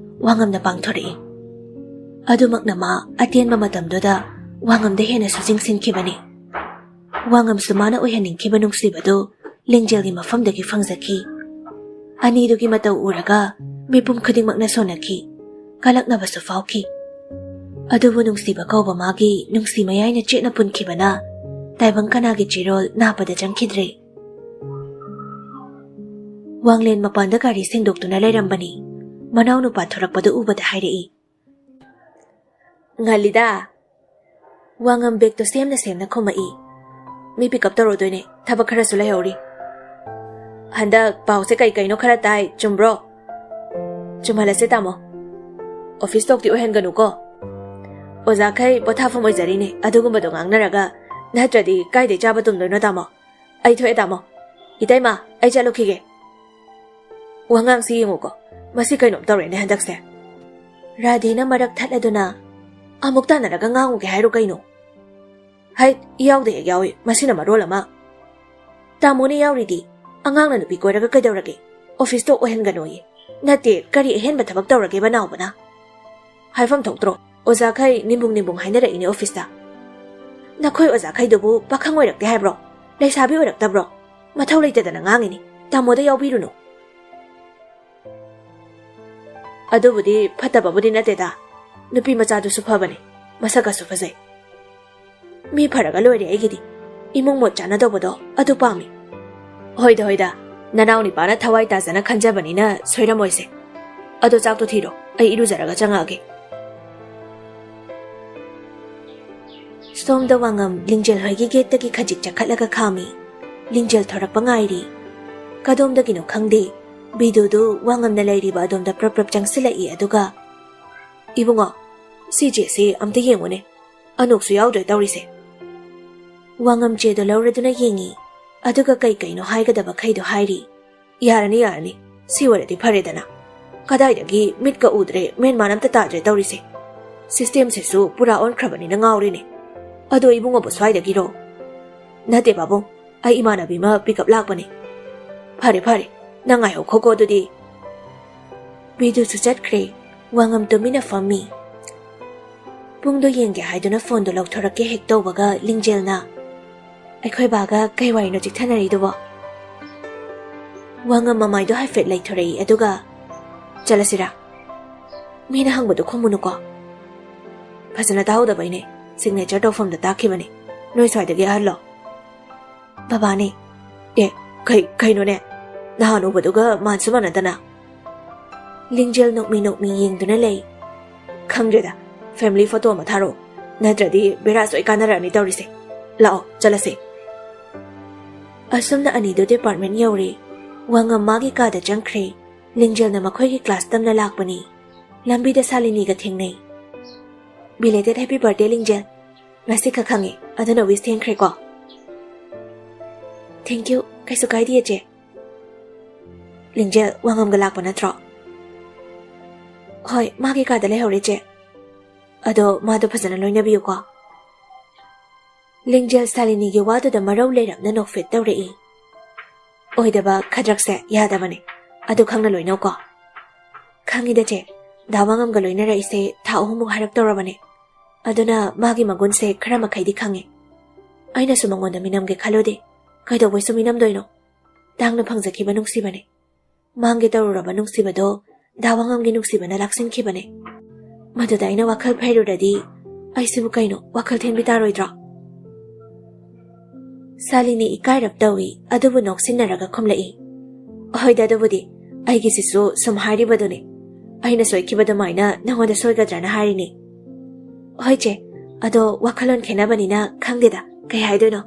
ꯋꯥꯉꯝꯅ ꯄꯥꯡꯊꯣꯔꯛꯏ꯫ ꯑꯗꯨꯃꯛꯅ ꯃꯥ ꯑꯇꯦꯟꯕ ꯃꯇꯝꯗꯨꯗ ꯋꯥꯉꯝꯗ ꯍꯦꯟꯅꯁꯨ ꯆꯤꯡꯁꯤꯟꯈꯤꯕꯅꯤ꯫ ꯋꯥꯉꯝꯁꯨ ꯃꯥꯅ ꯑꯣꯏꯍꯟꯅꯤꯡꯈꯤꯕ ꯅꯨꯡꯁꯤꯕꯗꯨ ꯂꯤꯡꯖꯦꯜꯒꯤ ꯃꯐꯝꯗꯒꯤ ꯐꯪꯖꯈꯤ꯫ ꯑꯅꯤꯗꯨꯒꯤ ꯃꯇꯧ ꯎꯔꯒ ꯃꯤꯄꯨꯝ ꯈꯨꯗꯤꯡꯃꯛꯅ ꯁꯣꯟꯅꯈꯤ, ꯀꯂꯛꯅꯕꯁꯨ ꯐꯥꯎꯈꯤ꯫ ꯑꯗꯨꯕꯨ ꯅꯨꯡꯁꯤꯕ ꯀꯧꯕ ꯃꯥꯒꯤ ꯅꯨꯡꯁꯤ ꯃꯌꯥꯏꯅ ꯆꯦꯠꯅ ꯄꯨꯟꯈꯤꯕꯅ ꯇꯥꯏꯕꯪ ꯀꯅꯥꯒꯤ ꯆꯦꯔꯣꯜ ꯅꯥꯞꯄꯗ ꯆꯪꯈꯤꯗ꯭ꯔꯦ꯫ ꯋꯥꯡꯂꯦꯟ ꯃꯄꯥꯟꯗ ꯒꯥꯔꯤ ꯁꯦꯡꯗꯣꯛꯇꯨꯅ ꯂꯩꯔꯝꯕꯅꯤ꯫ ꯃꯅꯥꯎꯅꯨꯄꯥ ꯊꯣꯔꯛꯄꯗꯨ ꯎꯕꯗ ꯍꯥꯏꯔꯛꯏ, "ꯉꯜꯂꯤꯗ꯫" ꯋꯥꯉꯝ ꯕꯦꯒꯇꯣ ꯁꯦꯝꯅ ꯁꯦꯝꯅ ꯈꯨꯝꯃꯛꯏ꯫ "ꯃꯤ ꯄꯤꯛ ꯑꯞ ꯇꯧꯔꯨꯗꯣꯏꯅꯦ, ꯊꯕꯛ ꯈꯔꯁꯨ ꯂꯩꯍꯧꯔꯤ꯫" "ꯍꯟꯗꯛ ꯄꯥꯎꯁꯦ ꯀꯩ ꯀꯩꯅꯣ ꯈꯔ ꯇꯥꯏ, ꯆꯨꯝꯕ꯭ꯔꯣ?" "ꯆꯨꯝꯍꯜꯂꯁꯦ ꯇꯥꯃꯣ꯫ ꯑꯣꯐꯤꯁ ꯇꯣꯛꯇꯤ ꯑꯣꯏꯍꯟꯒꯅꯨꯀꯣ꯫ ꯑꯣꯖꯥꯈꯩ ꯄꯣꯊꯥꯐꯝ ꯑꯣꯏꯖꯔꯤꯅꯦ, ꯑꯗꯨꯒꯨꯝꯕꯗꯣ ꯉꯥꯡꯅꯔꯒ, ꯅꯠꯇ꯭ꯔꯗꯤ ꯀꯥꯏꯗꯩ ꯆꯥꯕ ꯇꯨꯝꯗꯣꯏꯅꯣ ꯇꯥꯃꯣ? ꯑꯩ ꯊꯣꯛꯑꯦ ꯇꯥꯃꯣ꯫ ꯏꯇꯩꯃ, ꯑꯩ ꯆꯠꯂꯨꯈꯤꯒꯦ꯫ ꯋꯥꯉꯥꯡꯁꯤ ꯌꯦꯡꯉꯨꯀꯣ, ꯃꯁꯤ ꯀꯩꯅꯣꯝ ꯇꯧꯔꯦꯅꯦ ꯍꯟꯗꯛꯁꯦ꯫" ꯔꯥꯙꯦꯅ ꯃꯔꯛ ꯊꯠꯂꯗꯨꯅ, "ꯑꯃꯨꯛ ꯇꯥꯟꯅꯔꯒ ꯉꯥꯡꯉꯨꯒꯦ ꯍꯥꯏꯔꯣ ꯀꯩꯅꯣ?" "ꯍꯩꯠ, ꯌꯥꯎꯗꯦ ꯍꯦꯛ ꯌꯥꯎꯏ, ꯃꯁꯤꯅ ꯃꯔꯣꯜ ꯑꯃ꯫" "ꯇꯥꯃꯣꯅ ꯌꯥꯎꯔꯤꯗꯤ꯫ ꯑꯉꯥꯡꯅ ꯅꯨꯄꯤ ꯀꯣꯏꯔꯒ ꯀꯩꯗꯧꯔꯒꯦ? ꯑꯣꯐꯤꯁꯇꯣ ꯑꯣꯏꯍꯟꯒꯅꯣꯌꯦ꯫ ꯅꯠꯇꯦ, ꯀꯔꯤ ꯑꯍꯦꯟꯕ ꯊꯕꯛ ꯇꯧꯔꯒꯦꯕ ꯅꯥꯎꯕꯅ? ꯍꯥꯏꯐꯝ ꯊꯣꯛꯇ꯭ꯔꯣ? ꯑꯣꯖꯥꯈꯩ ꯅꯤꯡꯕꯨꯡ ꯅꯤꯡꯕꯨꯡ ꯍꯥꯏꯅꯔꯛꯏꯅꯦ ꯑꯣꯐꯤꯁꯇ꯫ ꯅꯈꯣꯏ ꯑꯣꯖꯥꯈꯩꯗꯨꯕꯨ ꯄꯥꯈꯪ ꯑꯣꯏꯔꯛꯇꯦ ꯍꯥꯏꯕ꯭ꯔꯣ? ꯂꯩꯁꯥꯕꯤ ꯑꯣꯏꯔꯛꯇꯕ꯭ꯔꯣ? ꯃꯊꯧ ꯂꯩꯇꯗꯅ ꯉꯥꯡꯉꯤꯅꯤ꯫ ꯇꯥꯃꯣꯗ ꯌꯥꯎꯕꯤꯔꯨꯅꯨ꯫ ꯑꯗꯨꯕꯨꯗꯤ ꯐꯠꯇꯕꯕꯨꯗꯤ ꯅꯠꯇꯦꯗ꯫ ꯅꯨꯄꯤ ꯃꯆꯥꯗꯨꯁꯨ ꯐꯕꯅꯦ꯫ ꯃꯁꯛꯀꯁꯨ ꯐꯖꯩ꯫ ꯃꯤ ꯐꯔꯒ ꯂꯣꯏꯔꯦ ꯑꯩꯒꯤꯗꯤ꯫ ꯏꯃꯨꯡ ꯃꯣꯠ ꯆꯥꯅꯗꯧꯕꯗꯣ ꯑꯗꯨ ꯄꯥꯝꯃꯤ꯫ ꯍꯣꯏꯗ, ꯍꯣꯏꯗ, ꯅꯅꯥꯎ ꯅꯤꯄꯥꯅ ꯊꯋꯥꯏ ꯇꯥꯖꯅ ꯈꯟꯖꯕꯅꯤꯅ ꯁꯣꯏꯔꯝꯃꯣꯏꯁꯦ꯫ ꯑꯗꯣ ꯆꯥꯛꯇꯣ ꯊꯤꯔꯣ, ꯑꯩ ꯏꯔꯨꯖꯔꯒ ꯆꯪꯉꯛꯑꯒꯦ꯫ ꯁꯣꯝꯗ ꯋꯥꯉꯝ ꯂꯤꯡꯖꯦꯜ ꯍꯣꯏꯒꯤ ꯒꯦꯠꯇꯒꯤ ꯈꯖꯤꯛ ꯆꯈꯠꯂꯒ ꯈꯥꯝꯃꯤ꯫ ꯂꯤꯡꯖꯦꯜ ꯊꯣꯔꯛꯄ ꯉꯥꯏꯔꯤ꯫ ꯀꯗꯣꯝꯗꯒꯤꯅꯣ ꯈꯪꯗꯦ, ꯕꯤꯗꯨꯗꯨ ꯋꯥꯉꯝꯅ ꯂꯩꯔꯤꯕ ꯑꯗꯣꯝꯗ ꯄ꯭ꯔꯞ ꯄ꯭ꯔꯞ ꯆꯪꯁꯤꯜꯂꯛꯏ꯫ ꯑꯗꯨꯒ, "ꯏꯕꯨꯡꯉꯣ, ꯁꯤ ꯆꯦꯁꯤ ꯑꯝꯇ ꯌꯦꯡꯉꯨꯅꯦ꯫ ꯑꯅꯣꯛꯁꯨ ꯌꯥꯎꯗ꯭ꯔꯦ ꯇꯧꯔꯤꯁꯦ꯫" ꯋꯥꯉꯝ ꯆꯦꯗꯣ ꯂꯧꯔꯗꯨꯅ ꯌꯦꯡꯉꯤ꯫ ꯑꯗꯨꯒ ꯀꯩ ꯀꯩꯅꯣ ꯍꯥꯏꯒꯗꯕꯈꯩꯗꯣ ꯍꯥꯏꯔꯤ꯫ "ꯌꯥꯔꯅꯤ, ꯌꯥꯔꯅꯤ꯫ ꯁꯤ ꯑꯣꯏꯔꯗꯤ ꯐꯔꯦꯗꯅ꯫ ꯀꯗꯥꯏꯗꯒꯤ ꯃꯤꯠꯀ ꯎꯗ꯭ꯔꯦ, ꯃꯦꯟ ꯃꯥꯟ ꯑꯝꯇ ꯇꯥꯗ꯭ꯔꯦ ꯇꯧꯔꯤꯁꯦ꯫ ꯁꯤꯁꯇꯦꯝꯁꯤꯁꯨ ꯄꯨꯔꯥ ꯑꯣꯟꯈ꯭ꯔꯕꯅꯤꯅ ꯉꯥꯎꯔꯦꯅꯦ꯫ ꯑꯗꯣ ꯏꯕꯨꯡꯉꯣꯕꯨ ꯁ꯭ꯋꯥꯏꯗꯒꯤꯔꯣ?" "ꯅꯠꯇꯦ ꯄꯥꯕꯨꯡ, ꯑꯩ ꯏꯃꯥꯟꯅꯕꯤ ꯑꯃ ꯄꯤꯛ ꯑꯞ ꯂꯥꯛꯄꯅꯦ꯫" "ꯐꯔꯦ, ꯐꯔꯦ, ꯅꯪ ꯉꯥꯏꯍꯧꯈꯣꯀꯣ ꯑꯗꯨꯗꯤ꯫" ꯕꯤꯗꯨꯁꯨ ꯆꯠꯈ꯭ꯔꯦ꯫ ꯋꯥꯉꯝ ꯇꯨꯃꯤꯟꯅ ꯐꯝꯃꯤ꯫ ꯄꯨꯡꯗꯣ ꯌꯦꯡꯒꯦ ꯍꯥꯏꯗꯨꯅ ꯐꯣꯟꯗꯣ ꯂꯧꯊꯣꯔꯛꯀꯦ ꯍꯦꯛ ꯇꯧꯕꯒ ꯂꯤꯡꯖꯦꯜꯅ, "ꯑꯩꯈꯣꯏ ꯕꯥꯒ ꯀꯩ ꯋꯥꯔꯤꯅꯣ ꯆꯤꯛꯊꯅꯔꯤꯗꯨꯕꯣ?" ꯋꯥꯉꯝ ꯃꯃꯥꯏꯗꯣ ꯍꯥꯏꯐꯦꯠ ꯂꯩꯊꯣꯔꯛꯏ, ꯑꯗꯨꯒ, "ꯆꯠꯂꯁꯤꯔꯥ?" "ꯃꯤꯅ ꯍꯪꯕꯗꯣ ꯈꯨꯝꯃꯨꯅꯨꯀꯣ꯫" "ꯐꯖꯅ ꯇꯥꯍꯧꯗꯕꯩꯅꯦ꯫ ꯁꯤꯒꯅꯦꯆꯔ ꯇꯧꯐꯝꯗ ꯇꯥꯛꯈꯤꯕꯅꯦ꯫ ꯅꯣꯏ ꯁ꯭ꯋꯥꯏꯗꯒꯤ ꯑꯍꯜꯂꯣ?" "ꯕꯕꯥꯅꯦ꯫" "ꯑꯦ, ꯀꯩ, ꯀꯩꯅꯣꯅꯦ? ꯅꯍꯥꯟ ꯎꯕꯗꯨꯒ ꯃꯥꯟꯁꯨ ꯃꯥꯟꯅꯗꯅ꯫" ꯂꯤꯡꯖꯦꯜ ꯅꯣꯛꯃꯤ ꯅꯣꯛꯃꯤ ꯌꯦꯡꯗꯨꯅ ꯂꯩ꯫ "ꯈꯪꯗ꯭ꯔꯦꯗ, ꯐꯦꯃꯤꯂꯤ ꯐꯣꯇꯣ ꯑꯃ ꯊꯥꯔꯛꯑꯣ, ꯅꯠꯇ꯭ꯔꯗꯤ ꯕꯦꯔꯥ ꯁꯣꯏ ꯀꯥꯟꯅꯔꯛꯑꯅꯤ ꯇꯧꯔꯤꯁꯦ꯫ ꯂꯥꯛꯑꯣ, ꯆꯠꯂꯁꯦ꯫" ꯑꯁꯨꯝꯅ ꯑꯅꯤꯗꯨ ꯗꯤꯄꯥꯔꯠꯃꯦꯟ ꯌꯧꯔꯦ꯫ ꯋꯥꯉꯝ ꯃꯥꯒꯤ ꯀꯥꯗ ꯆꯪꯈ꯭ꯔꯦ꯫ ꯂꯤꯡꯖꯦꯜꯅ ꯃꯈꯣꯏꯒꯤ ꯀ꯭ꯂꯥꯁ ꯇꯝꯅ ꯂꯥꯛꯄꯅꯤ꯫ ꯂꯝꯕꯤꯗ ꯁꯥꯂꯤꯅꯤꯒ ꯊꯦꯡꯅꯩ꯫ "Belated happy birthday, ꯂꯤꯡꯖꯦꯜ꯫ ꯉꯁꯤ ꯈꯛ ꯈꯪꯉꯦ, ꯑꯗꯨꯅ ꯋꯤꯁ ꯊꯦꯡꯈ꯭ꯔꯦꯀꯣ꯫" "Thank you, ꯀꯩꯁꯨ ꯀꯥꯏꯗꯦ, ꯆꯦ꯫" "ꯂꯤꯡꯖꯦꯜ, ꯋꯥꯉꯝꯒ ꯂꯥꯛꯄ ꯅꯠꯇ꯭ꯔꯣ?" "ꯍꯣꯏ, ꯃꯥꯒꯤ ꯀꯥꯗ ꯂꯩꯍꯧꯔꯦ, ꯆꯦ꯫ ꯑꯗꯣ ꯃꯥꯗꯣ ꯐꯖꯅ ꯂꯣꯏꯅꯕꯤꯌꯨꯀꯣ꯫" ꯂꯤꯡꯖꯦꯜ ꯁꯥꯂꯤꯅꯤꯒꯤ ꯋꯥꯗꯨꯗ ꯃꯔꯧ ꯂꯩꯔꯞꯅ ꯅꯣꯛꯐꯦꯠ ꯇꯧꯔꯛꯏ꯫ "ꯑꯣꯏꯗꯕ ꯈꯗ꯭ꯔꯛꯁꯦ ꯌꯥꯗꯕꯅꯦ꯫ ꯑꯗꯨ ꯈꯪꯅ ꯂꯣꯏꯅꯧꯀꯣ꯫ ꯈꯪꯉꯤꯗ ꯆꯦ, ꯗꯥ ꯋꯥꯉꯝꯒ ꯂꯣꯏꯅꯔꯛꯏꯁꯦ ꯊꯥ ꯑꯍꯨꯝꯃꯨꯛ ꯍꯥꯏꯔꯛꯇꯧꯔꯕꯅꯦ꯫ ꯑꯗꯨꯅ ꯃꯥꯒꯤ ꯃꯒꯨꯟꯁꯦ ꯈꯔ ꯃꯈꯩꯗꯤ ꯈꯪꯉꯦ꯫ ꯑꯩꯅꯁꯨ ꯃꯉꯣꯟꯗ ꯃꯤꯅꯝꯒꯦ ꯈꯜꯂꯨꯗꯦ꯫ ꯀꯩꯗꯧꯕꯩꯁꯨ ꯃꯤꯅꯝꯗꯣꯏꯅꯣ? ꯇꯥꯡꯅ ꯐꯪꯖꯈꯤꯕ ꯅꯨꯡꯁꯤꯕꯅꯦ꯫ ꯃꯥꯡꯒꯦ ꯇꯧꯔꯨꯔꯕ ꯅꯨꯡꯁꯤꯕꯗꯣ ꯗꯥ ꯋꯥꯉꯝꯒꯤ ꯅꯨꯡꯁꯤꯕꯅ ꯂꯥꯛꯁꯤꯟꯈꯤꯕꯅꯦ꯫ ꯃꯗꯨꯗ ꯑꯩꯅ ꯋꯥꯈꯜ ꯐꯩꯔꯨꯔꯗꯤ, ꯑꯩꯁꯤꯕꯨ ꯀꯩꯅꯣ, ꯋꯥꯈꯜ ꯊꯦꯟꯕꯤ ꯇꯥꯔꯣꯏꯗ꯭ꯔꯣ? ꯁꯥꯂꯤꯅꯤ ꯏꯀꯥꯏꯔꯞ ꯇꯧꯏ, ꯑꯗꯨꯕꯨ ꯅꯣꯛꯁꯤꯟꯅꯔꯒ ꯈꯨꯝꯂꯛꯏ, "ꯍꯣꯏꯗ, ꯑꯗꯨꯕꯨꯗꯤ ꯑꯩꯒꯤꯁꯤꯁꯨ ꯁꯨꯝ ꯍꯥꯏꯔꯤꯕꯗꯨꯅꯤ꯫ ꯑꯩꯅ ꯁꯣꯏꯈꯤꯕ ꯑꯗꯨꯃꯥꯏꯅ ꯅꯉꯣꯟꯗ ꯁꯣꯏꯒꯗ꯭ꯔꯅ ꯍꯥꯏꯔꯤꯅꯤ꯫ ꯍꯣꯏ ꯆꯦ, ꯑꯗꯣ ꯋꯥꯈꯜꯂꯣꯟ ꯈꯦꯠꯅꯕꯅꯤꯅ ꯈꯪꯗꯦꯗ, ꯀꯩ ꯍꯥꯏꯗꯣꯏꯅꯣ?"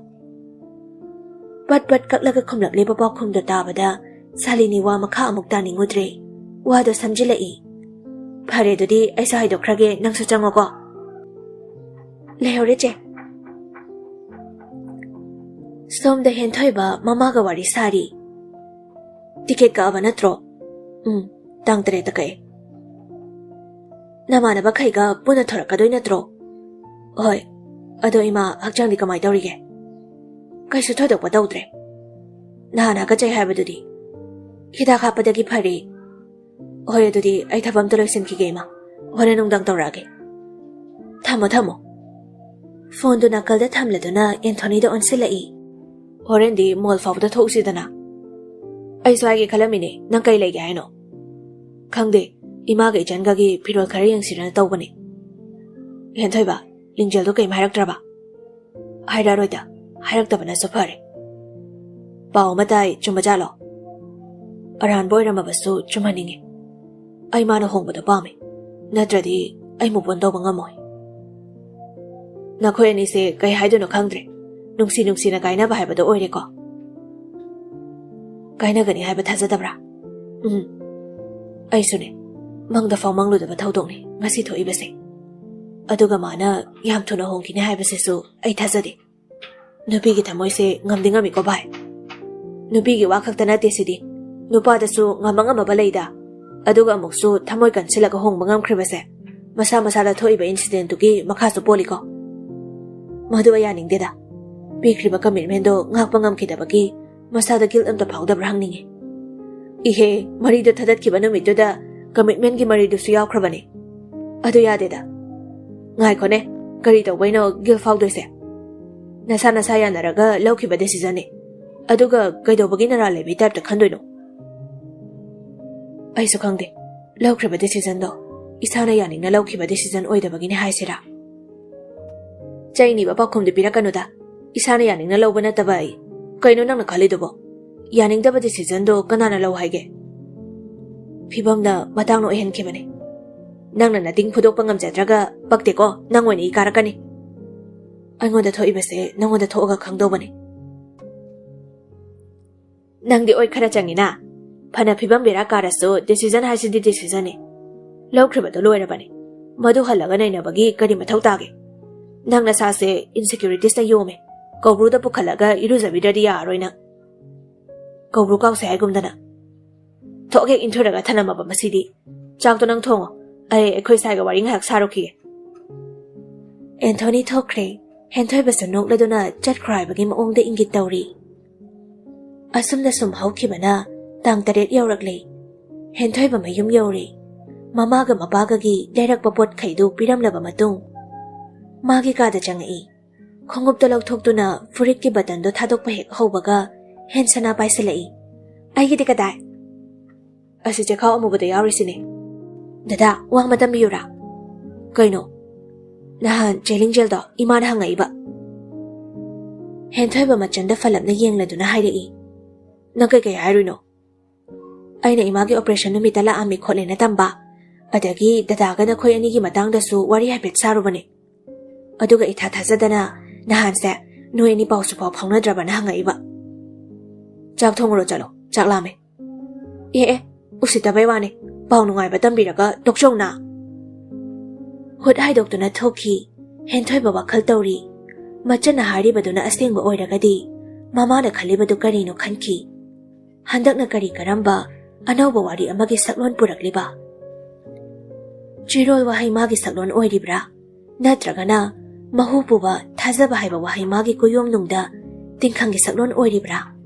ꯄꯠ ꯄꯠ ꯀꯛꯂꯒ ꯈꯨꯝꯂꯛꯂꯤꯕ ꯄꯥꯎꯈꯨꯝꯗꯣ ꯇꯥꯕꯗ ꯁꯥꯂꯤꯅꯤ ꯋꯥ ꯃꯈꯥ ꯑꯃꯨꯛ ꯇꯥꯅꯤꯡꯉꯨꯗ꯭ꯔꯦ꯫ ꯋꯥꯗꯣ ꯁꯝꯖꯤꯜꯂꯛꯏ꯫ "ꯐꯔꯦ, ꯑꯗꯨꯗꯤ ꯑꯩꯁꯨ ꯍꯥꯏꯗꯣꯛꯈ꯭ꯔꯒꯦ, ꯅꯪꯁꯨ ꯆꯪꯉꯣꯀꯣ꯫" "ꯂꯩꯍꯧꯔꯦ ꯆꯦ꯫" ꯁꯣꯝꯗ ꯍꯦꯟꯊꯣꯏꯕ ꯃꯃꯥꯒ ꯋꯥꯔꯤ ꯁꯥꯔꯤ꯫ "ꯇꯤꯀꯦꯠ ꯀꯛꯑꯕ ꯅꯠꯇ꯭ꯔꯣ?" "ꯎꯝ, ꯇꯥꯡ ꯇꯔꯦꯠꯇ ꯀꯛꯑꯦ꯫" "ꯅꯃꯥꯟꯅꯕꯈꯩꯒ ꯄꯨꯟꯅ ꯊꯣꯔꯛꯀꯗꯣꯏ ꯅꯠꯇ꯭ꯔꯣ?" "ꯍꯣꯏ꯫ ꯑꯗꯣ ꯏꯃꯥ ꯍꯛꯆꯥꯡꯗꯤ ꯀꯃꯥꯏ ꯇꯧꯔꯤꯒꯦ?" "ꯀꯩꯁꯨ ꯊꯣꯏꯗꯣꯛꯄ ꯇꯧꯗ꯭ꯔꯦ꯫ ꯅꯍꯥꯟ ꯍꯥꯀꯠꯆꯩ ꯍꯥꯏꯕꯗꯨꯗꯤ?" "ꯍꯤꯗꯥꯛ ꯍꯥꯞꯄꯗꯒꯤ ꯐꯔꯦ꯫" "ꯍꯣꯏ, ꯑꯗꯨꯗꯤ ꯑꯩ ꯊꯕꯛ ꯑꯝꯇ ꯂꯣꯏꯁꯤꯟꯈꯤꯒꯦ ꯏꯃꯥ꯫ ꯍꯣꯔꯦꯟ ꯅꯨꯡꯗꯥꯡ ꯇꯧꯔꯛꯑꯒꯦ꯫ ꯊꯝꯃꯣ, ꯊꯝꯃꯣ꯫" ꯐꯣꯟꯗꯨ ꯅꯥꯀꯜꯗ ꯊꯝꯂꯗꯨꯅ ꯑꯦꯟꯊꯣꯅꯤꯗ ꯑꯣꯟꯁꯤꯜꯂꯛꯏ꯫ "ꯍꯣꯔꯦꯟꯗꯤ ꯃꯣꯜ ꯐꯥꯎꯕꯗ ꯊꯣꯛꯎꯁꯤꯗꯅ꯫" "ꯑꯩꯁꯨ ꯍꯥꯏꯒꯦ ꯈꯜꯂꯝꯃꯤꯅꯦ, ꯅꯪ ꯀꯩ ꯂꯩꯒꯦ ꯍꯥꯏꯅꯣ?" "ꯈꯪꯗꯦ, ꯏꯃꯥꯒ ꯏꯆꯟꯒꯒꯤ ꯐꯤꯔꯣꯜ ꯈꯔ ꯌꯦꯡꯁꯤꯔꯅ ꯇꯧꯕꯅꯦ꯫" "ꯍꯦꯟꯊꯣꯏꯕ, ꯂꯤꯡꯖꯦꯜꯗꯣ ꯀꯩꯝ ꯍꯥꯏꯔꯛꯇ꯭ꯔꯕ?" "ꯍꯥꯏꯔꯛꯑꯔꯣꯏꯗ, ꯍꯥꯏꯔꯛꯇꯕꯅꯁꯨ ꯐꯔꯦ꯫" "ꯄꯥꯎ ꯑꯃ ꯇꯥꯏ, ꯆꯨꯝꯕꯖꯥꯠꯂꯣ?" "ꯑꯔꯥꯟꯕ ꯑꯣꯏꯔꯝꯃꯕꯁꯨ ꯆꯨꯝꯍꯟꯅꯤꯡꯉꯤ꯫ ꯑꯩ ꯃꯥꯅ ꯍꯣꯡꯕꯗꯣ ꯄꯥꯝꯃꯤ, ꯅꯠꯇ꯭ꯔꯗꯤ ꯑꯩ move on ꯇꯧꯕ ꯉꯝꯃꯣꯏ꯫" "ꯅꯈꯣꯏ ꯑꯅꯤꯁꯦ ꯀꯩ ꯍꯥꯏꯗꯣꯏꯅꯣ ꯈꯪꯗ꯭ꯔꯦ꯫ ꯅꯨꯡꯁꯤ ꯅꯨꯡꯁꯤꯅ ꯀꯥꯏꯅꯕ ꯍꯥꯏꯕꯗꯣ ꯑꯣꯏꯔꯦꯀꯣ꯫" "ꯀꯥꯏꯅꯒꯅꯤ ꯍꯥꯏꯕ ꯊꯥꯖꯗꯕ꯭ꯔꯥ?" "ꯎꯝ, ꯑꯩꯁꯨꯅꯦ꯫ ꯃꯪꯗ ꯐꯥꯎ ꯃꯪꯂꯨꯗꯕ ꯊꯧꯗꯣꯛꯅꯤ ꯉꯁꯤ ꯊꯣꯛꯏꯕꯁꯦ꯫ ꯑꯗꯨꯒ ꯃꯥꯅ ꯌꯥꯝ ꯊꯨꯅ ꯍꯣꯡꯈꯤꯅꯤ ꯍꯥꯏꯕꯁꯤꯁꯨ ꯑꯩ ꯊꯥꯖꯗꯦ꯫ ꯅꯨꯄꯤꯒꯤ ꯊꯃꯣꯏꯁꯦ ꯉꯝꯗꯤ ꯉꯝꯃꯤꯀꯣ ꯚꯥꯏ꯫ ꯅꯨꯄꯤꯒꯤ ꯋꯥ ꯈꯛꯇ ꯅꯠꯇꯦ ꯁꯤꯗꯤ, ꯅꯨꯄꯥꯗꯁꯨ ꯉꯝꯕ ꯉꯝꯃꯕ ꯂꯩꯗ꯫ ꯑꯗꯨꯒ ꯑꯃꯨꯛꯁꯨ ꯊꯃꯣꯏ ꯀꯟꯁꯤꯜꯂꯒ ꯍꯣꯡꯕ ꯉꯝꯈ꯭ꯔꯤꯕꯁꯦ ꯃꯁꯥ ꯃꯁꯥꯗ ꯊꯣꯛꯏꯕ incidentꯇꯨꯒꯤ ꯃꯈꯥꯁꯨ ꯄꯣꯜꯂꯤꯀꯣ꯫ ꯃꯗꯨ ꯑꯩ ꯌꯥꯅꯤꯡꯗꯦꯗ꯫ ꯄꯤꯈ꯭ꯔꯤꯕ commitmentꯗꯣ ꯉꯥꯛꯄ ꯉꯝꯈꯤꯗꯕꯒꯤ ꯃꯁꯥꯗ guilt ꯑꯝꯇ ꯐꯥꯎꯗꯕ꯭ꯔꯥ ꯍꯪꯅꯤꯡꯉꯤ꯫ ꯏꯍꯦ, ꯃꯔꯤꯗꯨ ꯊꯗꯠꯈꯤꯕ ꯅꯨꯃꯤꯠꯇꯨꯗ commitmentꯀꯤ ꯃꯔꯤꯗꯨꯁꯨ ꯌꯥꯎꯈ꯭ꯔꯕꯅꯦ꯫ ꯑꯗꯨ ꯌꯥꯗꯦꯗ꯫ ꯉꯥꯏꯈꯣꯅꯦ, ꯀꯔꯤ ꯇꯧꯕꯩꯅꯣ guilt ꯐꯥꯎꯗꯣꯏꯁꯦ? ꯅꯁꯥ ꯅꯁꯥ ꯌꯥꯅꯔꯒ ꯂꯧꯈꯤꯕ decisionꯅꯦ꯫ ꯑꯗꯨꯒ ꯀꯩꯗꯧꯕꯒꯤ ꯅꯔꯥꯜ ꯂꯩꯕꯤ typeꯇ ꯈꯟꯗꯣꯏꯅꯣ? ꯑꯩꯁꯨ ꯈꯪꯗꯦ꯫ ꯂꯧꯈ꯭ꯔꯤꯕ decisionꯗꯣ ꯏꯁꯥꯅ ꯌꯥꯅꯤꯡꯅ ꯂꯧꯈꯤꯕ decision ꯑꯣꯏꯗꯕꯒꯤꯅꯦ ꯍꯥꯏꯁꯤꯔꯥ? ꯆꯩꯅꯤꯕ ꯄꯥꯎꯈꯨꯝꯗꯤ ꯄꯤꯔꯛꯀꯅꯨꯗ꯫ ꯏꯁꯥꯅ ꯌꯥꯅꯤꯡꯅ ꯂꯧꯕ ꯅꯠꯇꯕ ꯑꯩ꯫ ꯀꯩꯅꯣ ꯅꯪꯅ ꯈꯜꯂꯤꯗꯨꯕꯣ? ꯌꯥꯅꯤꯡꯗꯕ decisionꯗꯣ ꯀꯅꯥꯅ ꯂꯧ ꯍꯥꯏꯒꯦ? ꯐꯤꯕꯝꯅ ꯃꯇꯥꯡꯅ ꯑꯣꯏꯍꯟꯈꯤꯕꯅꯦ꯫ ꯅꯪꯅ ꯅꯇꯤꯡ ꯐꯨꯗꯣꯛꯄ ꯉꯝꯖꯗ꯭ꯔꯒ ꯄꯛꯇꯦꯀꯣ, ꯅꯪ ꯑꯣꯏꯅ ꯏ ꯀꯥꯔꯛꯀꯅꯤ꯫ ꯑꯩꯉꯣꯟꯗ ꯊꯣꯛꯏꯕꯁꯦ ꯅꯪꯉꯣꯟꯗ ꯊꯣꯛꯑꯒ ꯈꯪꯗꯧꯕꯅꯦ꯫ ꯅꯪꯗꯤ ꯑꯣꯏ ꯈꯔ ꯆꯪꯉꯤꯅ꯫ ꯐꯅ ꯐꯤꯕꯝ ꯕꯦꯔꯥ ꯀꯥꯔꯁꯨ decision ꯍꯥꯏꯁꯤꯗꯤ decisionꯅꯤ꯫ ꯂꯧꯈ꯭ꯔꯤꯕꯗꯣ ꯂꯣꯏꯔꯕꯅꯤ꯫ ꯃꯗꯨ ꯍꯜꯂꯒ ꯅꯩꯅꯕꯒꯤ ꯀꯔꯤ ꯃꯊꯧ ꯇꯥꯒꯦ? ꯅꯪ ꯅꯁꯥꯁꯦ insecuritiesꯅ ꯌꯣꯝꯃꯦ꯫ ꯀꯧꯕ꯭ꯔꯨꯗ ꯄꯨꯈꯠꯂꯒ ꯏꯔꯨꯖꯕꯤꯗ꯭ꯔꯗꯤ ꯌꯥꯔꯔꯣꯏ ꯅꯪ꯫ ꯀꯧꯕ꯭ꯔꯨ ꯀꯥꯎꯁꯦ ꯍꯥꯏꯒꯨꯝꯗꯅ꯫ ꯊꯣꯛ ꯍꯦꯛ ꯏꯟꯊꯨꯔꯒ ꯊꯅꯝꯃꯕ ꯃꯁꯤꯗꯤ꯫ ꯆꯥꯛꯇꯣ ꯅꯪ ꯊꯣꯡꯉꯣ꯫ ꯑꯩ ꯑꯩꯈꯣꯏ ꯁꯥꯏꯒ ꯋꯥꯔꯤ ꯉꯥꯏꯍꯥꯛ ꯁꯥꯔꯨꯈꯤꯒꯦ꯫ ꯑꯦꯟꯊꯣꯅꯤ ꯊꯣꯛꯈ꯭ꯔꯦ꯫ ꯍꯦꯟꯊꯣꯏꯕꯁꯨ ꯅꯣꯛꯂꯗꯨꯅ ꯆꯠꯈ꯭ꯔꯣ ꯍꯥꯏꯕꯒꯤ ꯃꯑꯣꯡꯗ ꯏꯪꯒꯤꯠ ꯇꯧꯔꯤ꯫ ꯑꯁꯨꯝꯅ ꯁꯨꯝ ꯍꯧꯈꯤꯕꯅ ꯇꯥꯡ ꯇꯔꯦꯠ ꯌꯧꯔꯛꯂꯦ꯫ ꯍꯦꯟꯊꯣꯏꯕ ꯃꯌꯨꯝ ꯌꯧꯔꯦ꯫ ꯃꯃꯥꯒ ꯃꯄꯥꯒꯒꯤ ꯂꯩꯔꯛꯄ ꯄꯣꯠꯈꯩꯗꯨ ꯄꯤꯔꯝꯂꯕ ꯃꯇꯨꯡ, ꯃꯥꯒꯤ ꯀꯥꯗ ꯆꯪꯉꯛꯏ꯫ ꯈꯣꯡꯎꯞꯇ ꯂꯧꯊꯣꯛꯇꯨꯅ ꯐꯨꯔꯤꯠꯀꯤ buttonꯗꯣ ꯊꯥꯗꯣꯛꯄ ꯍꯦꯛ ꯍꯧꯕꯒ ꯍꯦꯟꯁꯅꯥ ꯄꯥꯏꯁꯤꯜꯂꯛꯏ꯫ "ꯑꯩꯒꯤꯗꯤ ꯀꯗꯥꯏ?" "ꯑꯁꯤ ꯆꯦꯈꯥꯎ ꯑꯃꯨꯕꯗ ꯌꯥꯎꯔꯤꯁꯤꯅꯦ꯫" "ꯗꯗꯥ, ꯋꯥ ꯑꯃ ꯇꯝꯕꯤꯌꯨꯔꯥ?" "ꯀꯩꯅꯣ?" "ꯅꯍꯥꯟ ꯆꯦ ꯂꯤꯡꯖꯦꯜꯗꯣ ꯏꯃꯥꯅ ꯍꯪꯉꯛꯏꯕ꯫" ꯍꯦꯟꯊꯣꯏꯕ ꯃꯆꯟꯗ ꯐꯂꯞꯅ ꯌꯦꯡꯂꯗꯨꯅ ꯍꯥꯏꯔꯛꯏ꯫ "ꯅꯪ ꯀꯩꯀꯩ ꯍꯥꯏꯔꯨꯏꯅꯣ?" "ꯑꯩꯅ ꯏꯃꯥꯒꯤ operation ꯅꯨꯃꯤꯠꯇ ꯂꯥꯛꯑꯝꯃꯤ ꯈꯣꯠꯂꯦꯅ ꯇꯝꯕ, ꯑꯗꯒꯤ ꯗꯗꯥꯒ ꯅꯈꯣꯏ ꯑꯅꯤꯒꯤ ꯃꯇꯥꯡꯗꯁꯨ ꯋꯥꯔꯤ ꯍꯥꯏꯐꯦꯠ ꯁꯥꯔꯨꯕꯅꯦ꯫ ꯑꯗꯨꯒ ꯏꯊꯥ ꯊꯥꯖꯗꯅ ꯅꯍꯥꯟꯁꯦ ꯅꯣꯏ ꯑꯅꯤ ꯄꯥꯎꯁꯨ ꯄꯥꯎ ꯐꯥꯎꯅꯗ꯭ꯔꯕꯅ ꯍꯪꯉꯛꯏꯕ꯫" "ꯆꯥꯛ ꯊꯣꯡꯉꯨꯔꯣ ꯆꯠꯂꯣ, ꯆꯥꯛ ꯂꯥꯝꯃꯦ꯫" "ꯑꯦ ꯑꯦ, ꯎꯁꯤꯠꯇꯕꯩ ꯋꯥꯅꯦ, ꯄꯥꯎ ꯅꯨꯡꯉꯥꯏꯕ ꯇꯝꯕꯤꯔꯒ ꯇꯣꯛꯆꯧꯅ꯫" ꯍꯨꯠ ꯍꯥꯏꯗꯣꯛꯇꯨꯅ ꯊꯣꯛꯈꯤ꯫ ꯍꯦꯟꯊꯣꯏꯕ ꯋꯥꯈꯜ ꯇꯧꯔꯤ꯫ ꯃꯆꯟꯅ ꯍꯥꯏꯔꯤꯕꯗꯨꯅ ꯑꯁꯦꯡꯕ ꯑꯣꯏꯔꯒꯗꯤ ꯃꯃꯥꯅ ꯈꯜꯂꯤꯕꯗꯨ ꯀꯔꯤꯅꯣ ꯈꯟꯈꯤ꯫ ꯍꯟꯗꯛꯅ ꯀꯔꯤ ꯀꯔꯝꯕ ꯑꯅꯧꯕ ꯋꯥꯔꯤ ꯑꯃꯒꯤ ꯁꯛꯂꯣꯟ ꯄꯨꯔꯛꯂꯤꯕ? ꯆꯤꯔꯣꯜ ꯋꯥꯍꯩ ꯃꯥꯒꯤ ꯁꯛꯂꯣꯟ ꯑꯣꯏꯔꯤꯕ꯭ꯔꯥ? ꯅꯠꯇ꯭ꯔꯒꯅ ꯃꯍꯨ ꯄꯨꯕ ꯊꯥꯖꯕ ꯍꯥꯏꯕ ꯋꯥꯍꯩ ꯃꯥꯒꯤ ꯀꯨꯌꯣꯝꯅꯨꯡꯗ ꯇꯤꯡꯈꯪꯒꯤ ꯁꯛꯂꯣꯟ ꯑꯣꯏꯔꯤꯕ꯭ꯔꯥ?